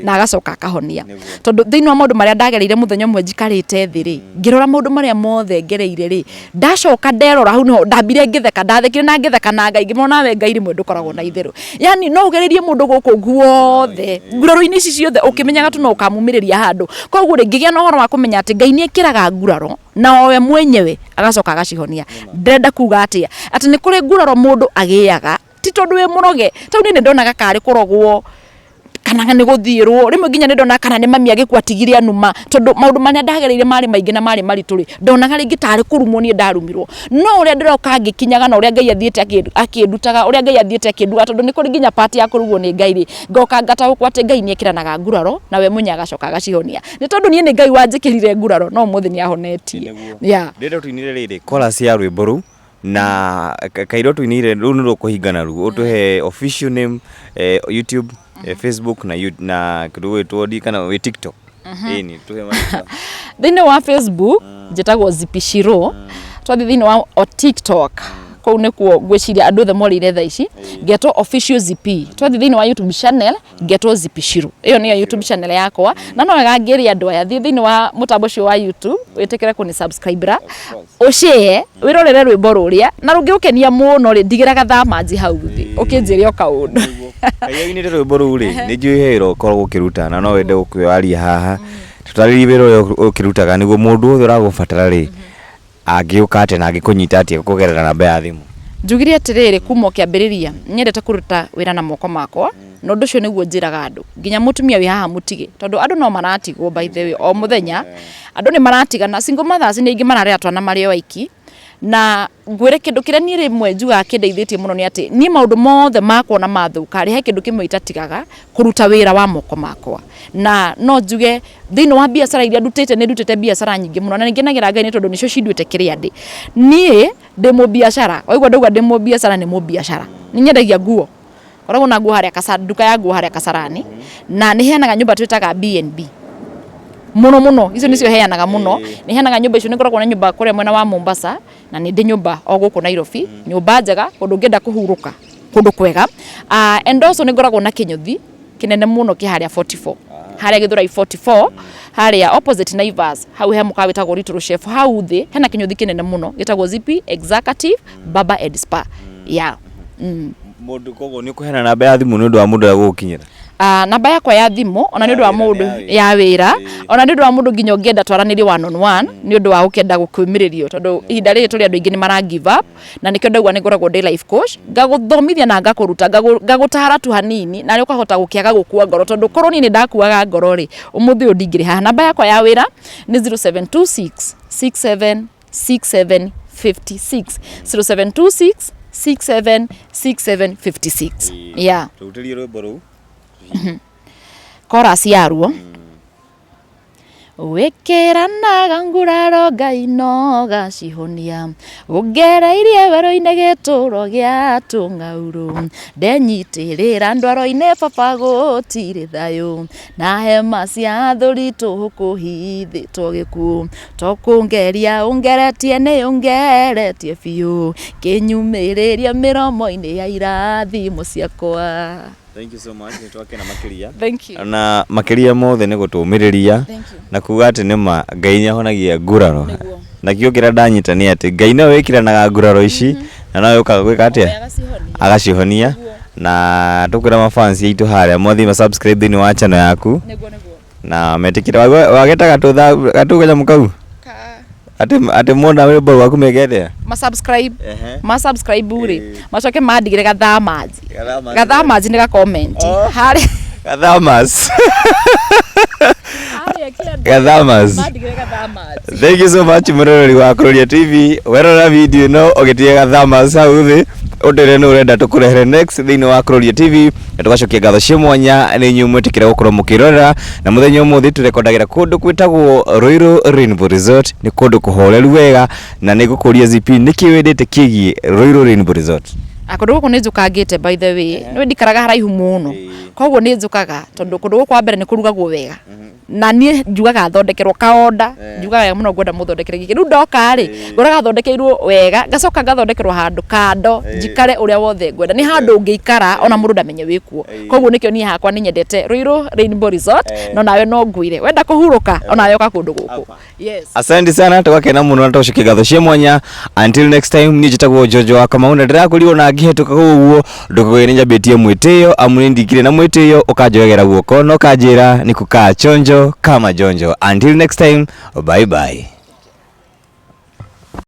na agacoka akahonia. Tondũ thĩinĩ wa maũndũ marĩa ndagereire mũthenya ũmwe njikarĩte thĩ rĩ, ngĩrora maũndũ marĩa mothe ngereire rĩ, ndacoka nderora hau nĩho ndambire ngĩtheka, ndathekire na ngĩtheka na Ngai ngĩmwĩra nawe Ngai rĩmwe ndũkoragwo na itherũ. Yaani no ũgererie mũndũ gũkũ guothe, nguraro-inĩ ici ciothe ũkĩmenyaga tu no ũkamumĩrĩria handũ. Koguo rĩ, ngĩgĩa na ũhoro wa kũmenya atĩ Ngai nĩ ekĩraga nguraro na o we mwenyewe agacoka agacihonia. Ndĩrenda kuga atĩa? Atĩ nĩ kũrĩ nguraro mũndũ agĩaga ti tondũ wĩ mũroge, tondũ niĩ nĩ ndonaga karĩ kũrogwo. Kana nĩ gũthiĩrwo rĩmwe nginya nĩ ndonaga kana nĩ mami agĩkua atigire anuma, tondũ maũndũ marĩa ndagereire marĩ maingĩ na marĩ maritũ rĩ, ndonaga rĩngĩ tarĩ kũrumwo niĩ ndarumirwo. No ũrĩa ndĩroka ngĩkinyaga na ũrĩa Ngai athiĩte akĩndutaga, ũrĩa Ngai athiĩte akĩnduga, tondũ nĩ kũrĩ nginya part ya kũrugwo nĩ Ngai rĩ, ngoka ngataũkwo atĩ Ngai nĩ ekĩranaga nguraro na we mwenyewe agacoka agacihonia. Nĩ tondũ niĩ nĩ Ngai wanjĩkĩrire nguraro no ũmũthĩ nĩ ahonetie. Yeah. Ndĩrenda ũtũinĩre rĩrĩ chorus ya rwĩmbo rũu na kairũ tũinĩire rũu nĩ rũkũhingana rũu ũtũhe official name, YouTube, Facebook na na kĩndũ gwĩtwo ndi kana wĩ TikTok. Ĩni tũhe marĩtwa. Thĩinĩ wa Facebook njĩtagwo Zippy Shiro. Twathiĩ thĩinĩ wa o TikTok, kũu nĩkuo ngwĩciria andũ othe morĩire thaa ici, ngetwo Official Zippy. Twathiĩ thĩinĩ wa YouTube channel ngetwo Zippy Shiro. Ĩyo nĩyo YouTube channel yakwa. Na no wega ngĩria andũ aya, thiĩ thĩinĩ wa mũtambo ũcio wa YouTube wĩtĩkĩre kũni subscribe ra, ũshare, wĩrorere rwĩmbo rũrĩa, na rũngĩgũkenia mũno rĩ, ndigĩra gathamanji hau thĩ ũkĩnjĩre o kaũndũ. Kairũ ũinĩte rwĩmbo rũu rĩ, nĩ njũĩ he wĩra ũkoragwo ũkĩruta na no wende gũkĩwaria haha. Tũtarĩrie wĩra ũrĩa ũkĩrutaga nĩguo mũndũ wothe ũragũbatara rĩ, angĩũka atĩa na angĩkũnyita atĩa kũgerera namba ya thimũ. Njugire atĩrĩrĩ kuma o kĩambĩrĩria, nyendete kũruta wĩra na moko makwa, na ũndũ ũcio nĩguo njĩraga andũ, nginya mũtumia wĩ haha mũtige, tondũ andũ no maratigwo by the way o mũthenya, andũ nĩ maratigana, single mothers nĩ aingĩ mararera twana marĩ o aiki, na ngwĩre kĩndũ kĩrĩa niĩ rĩmwe njugaga kĩndeithĩtie mũno nĩ atĩ, niĩ maũndũ mothe makwa ona mathũka rĩ, he kĩndũ kĩmwe itatigaga, kũruta wĩra wa moko makwa. Na no njuge thĩinĩ wa biacara iria ndutĩte, nĩ ndutĩte biacara nyingĩ mũno, na nĩ ngenagĩra Ngai nĩ tondũ nĩcio cinduĩte kĩrĩa ndĩ. Niĩ ndĩ mũbiacara, waigua ndauga ndĩ mũbiacara nĩ mũbiacara. Nĩ nyendagia nguo, ngoragwo na nguo harĩa nduka ya nguo harĩa Kasarani, na nĩ heanaga nyũmba twĩtaga B&B. Mũno mũno, icio nĩcio heanaga mũno, nĩ heanaga nyũmba icio, nĩ ngoragwo na nyũmba kũrĩa mwena wa Mombasa, na nĩ ndĩ nyũmba o gũkũ Nairobi, nyũmba njega, kũndũ ũngĩenda kũhurũka, kũndũ kwega. And also nĩ ngoragwo na kĩnyũthi kĩnene mũno kĩ harĩa 44, harĩa Gĩthũrai 44, harĩa opposite Naivas, hau he mũkawa wĩtagwo Little Chef, hau thĩ hena kĩnyũthi kĩnene mũno gĩtagwo Zippy Executive Barber and Spa. Yeah. Mũndũ koguo nĩ ũkũheana namba ya thimũ nĩ ũndũ wa mũndũ ũrĩa gũgũkinyĩra? Namba yakwa ya thimũ ona nĩ ũndũ wa mũndũ ya wĩra, ona nĩ ũndũ wa mũndũ nginya ũngĩenda twaranĩrie one on one, nĩ ũndũ wa gũkĩenda gũkĩũmĩrĩrio, tondũ ihinda rĩrĩ tũrĩ andũ aingĩ nĩ mara give up, na nĩkĩo ndauga nĩ ngoragwo ndĩ life coach, ngagũthomithia na ngakũruta, ngagũtara tu hanini nawe ũkahota gũkĩaga gũkua ngoro, tondũ korwo niĩ nĩ ndakuaga ngoro rĩ, ũmũthĩ ũyũ ndingĩrĩ haha. Namba yakwa ya wĩra nĩ 0726 67 67 56, 0726 67 67 56. Yeah. Tũrutĩrie rwĩmbo rũu. Chorus yaruo. Wĩkĩranaga nguraro Ngai no gacihonia, ũngereirie werũ-inĩ gĩtũro gĩa tũng'aurũ, ndenyitĩrĩra ndwaro-inĩ baba gũtirĩ thayũ, na hema cia athuri tũhũ kũhithĩtwo gĩkuũ, to kũngeria ũngeretie nĩ ũngeretie biũ, kĩnyumĩrĩrie mĩromo-inĩ ya irathimo ciakwa. Thank you so much, nĩ twakena makĩria. Thank you. Na makĩria mothe nĩ gũtũmĩrĩria Thank you. na kuga atĩ nĩ ma Ngai nĩ ahonagia nguraro. Nĩguo. Na kĩo kĩrĩa ndanyita nĩ atĩ Ngai nowe wĩkĩranaga nguraro ici na nowe ũkaga gwĩka atĩa? Agacihonia. Agacihonia. Nĩguo. Na tũkwĩra mafans aitũ harĩa mothiĩ ma subscribe thĩinĩ wa channel yaku. Nĩguo nĩguo. Na metĩkĩre wageta gatũ kanyamũ kau? Ka Atĩ atĩ mona rwĩmbo rwaku meke atĩa? Ma subscribe. Ehe. Ma subscribe rĩ, Ĩĩ. macoke mandigĩre gathamanji. Gathamanji. Gathamanji nĩ ga comment. Oh. Harĩa Gathamas. harĩa kĩanda. Gathamas. Mandigĩre gathamanji. Thank you so much mũroreri wa Kuroria TV. Werora video ĩno ũgĩtiga gathamas hau thĩ ũndĩre nũ ũrenda tũkũrehere next thĩinĩ wa Kuroria TV na tũgacokia ngatho cia mwanya nĩ inyuĩ mwĩtĩkĩra gũkorwo mũkĩrorera na mũthenya ũmũthĩ tũrekondagĩra kũndũ gwĩtagwo Ruiru Rainbow Resort. Nĩ kũndũ kũhoreru wega na nĩ ngũkũria ZP nĩkĩ wendete kĩgiĩ Ruiru Rainbow Resort? Kũndũ gũkũ nĩ njũkangĩte by the way, nĩ ndikaraga haraihu mũno, koguo nĩ njũkaga tondũ kũndũ gũkũ wa mbere nĩ kũrugagwo wega, na niĩ njugaga thondekerwo kaonda, njugaga wega mũno ngwenda mũthondekere gĩkĩ, rĩu ndoka rĩ, ngoraga thondekeirwo wega, ngacoka ngathondekerwo handũ kando, njikare ũrĩa wothe ngwenda, nĩ handũ ũngĩikara ona mũndũ ndamenye wĩkuo, koguo nĩkĩo niĩ hakwa nĩ nyendete Ruiru Rainbow Resort, no nawe no ngwĩre, wenda kũhurũka onawe ũka kũndũ gũkũ. Yes. Asante sana tũgakena mũno na tũgacokia ngatho cia mwanya. Until next time, niĩ njĩtagwo Jojo wa Kamau na ndĩrakorirwo na ngĩhetũka kũu ũguo ndũkagũe nĩ nyambĩtie mwĩtĩo amu nĩ ndikire na mwĩtĩo ũkanjoyagĩra guoko na ũkanjĩra nĩ kukaa chonjo kama jonjo. Until next time, bye bye.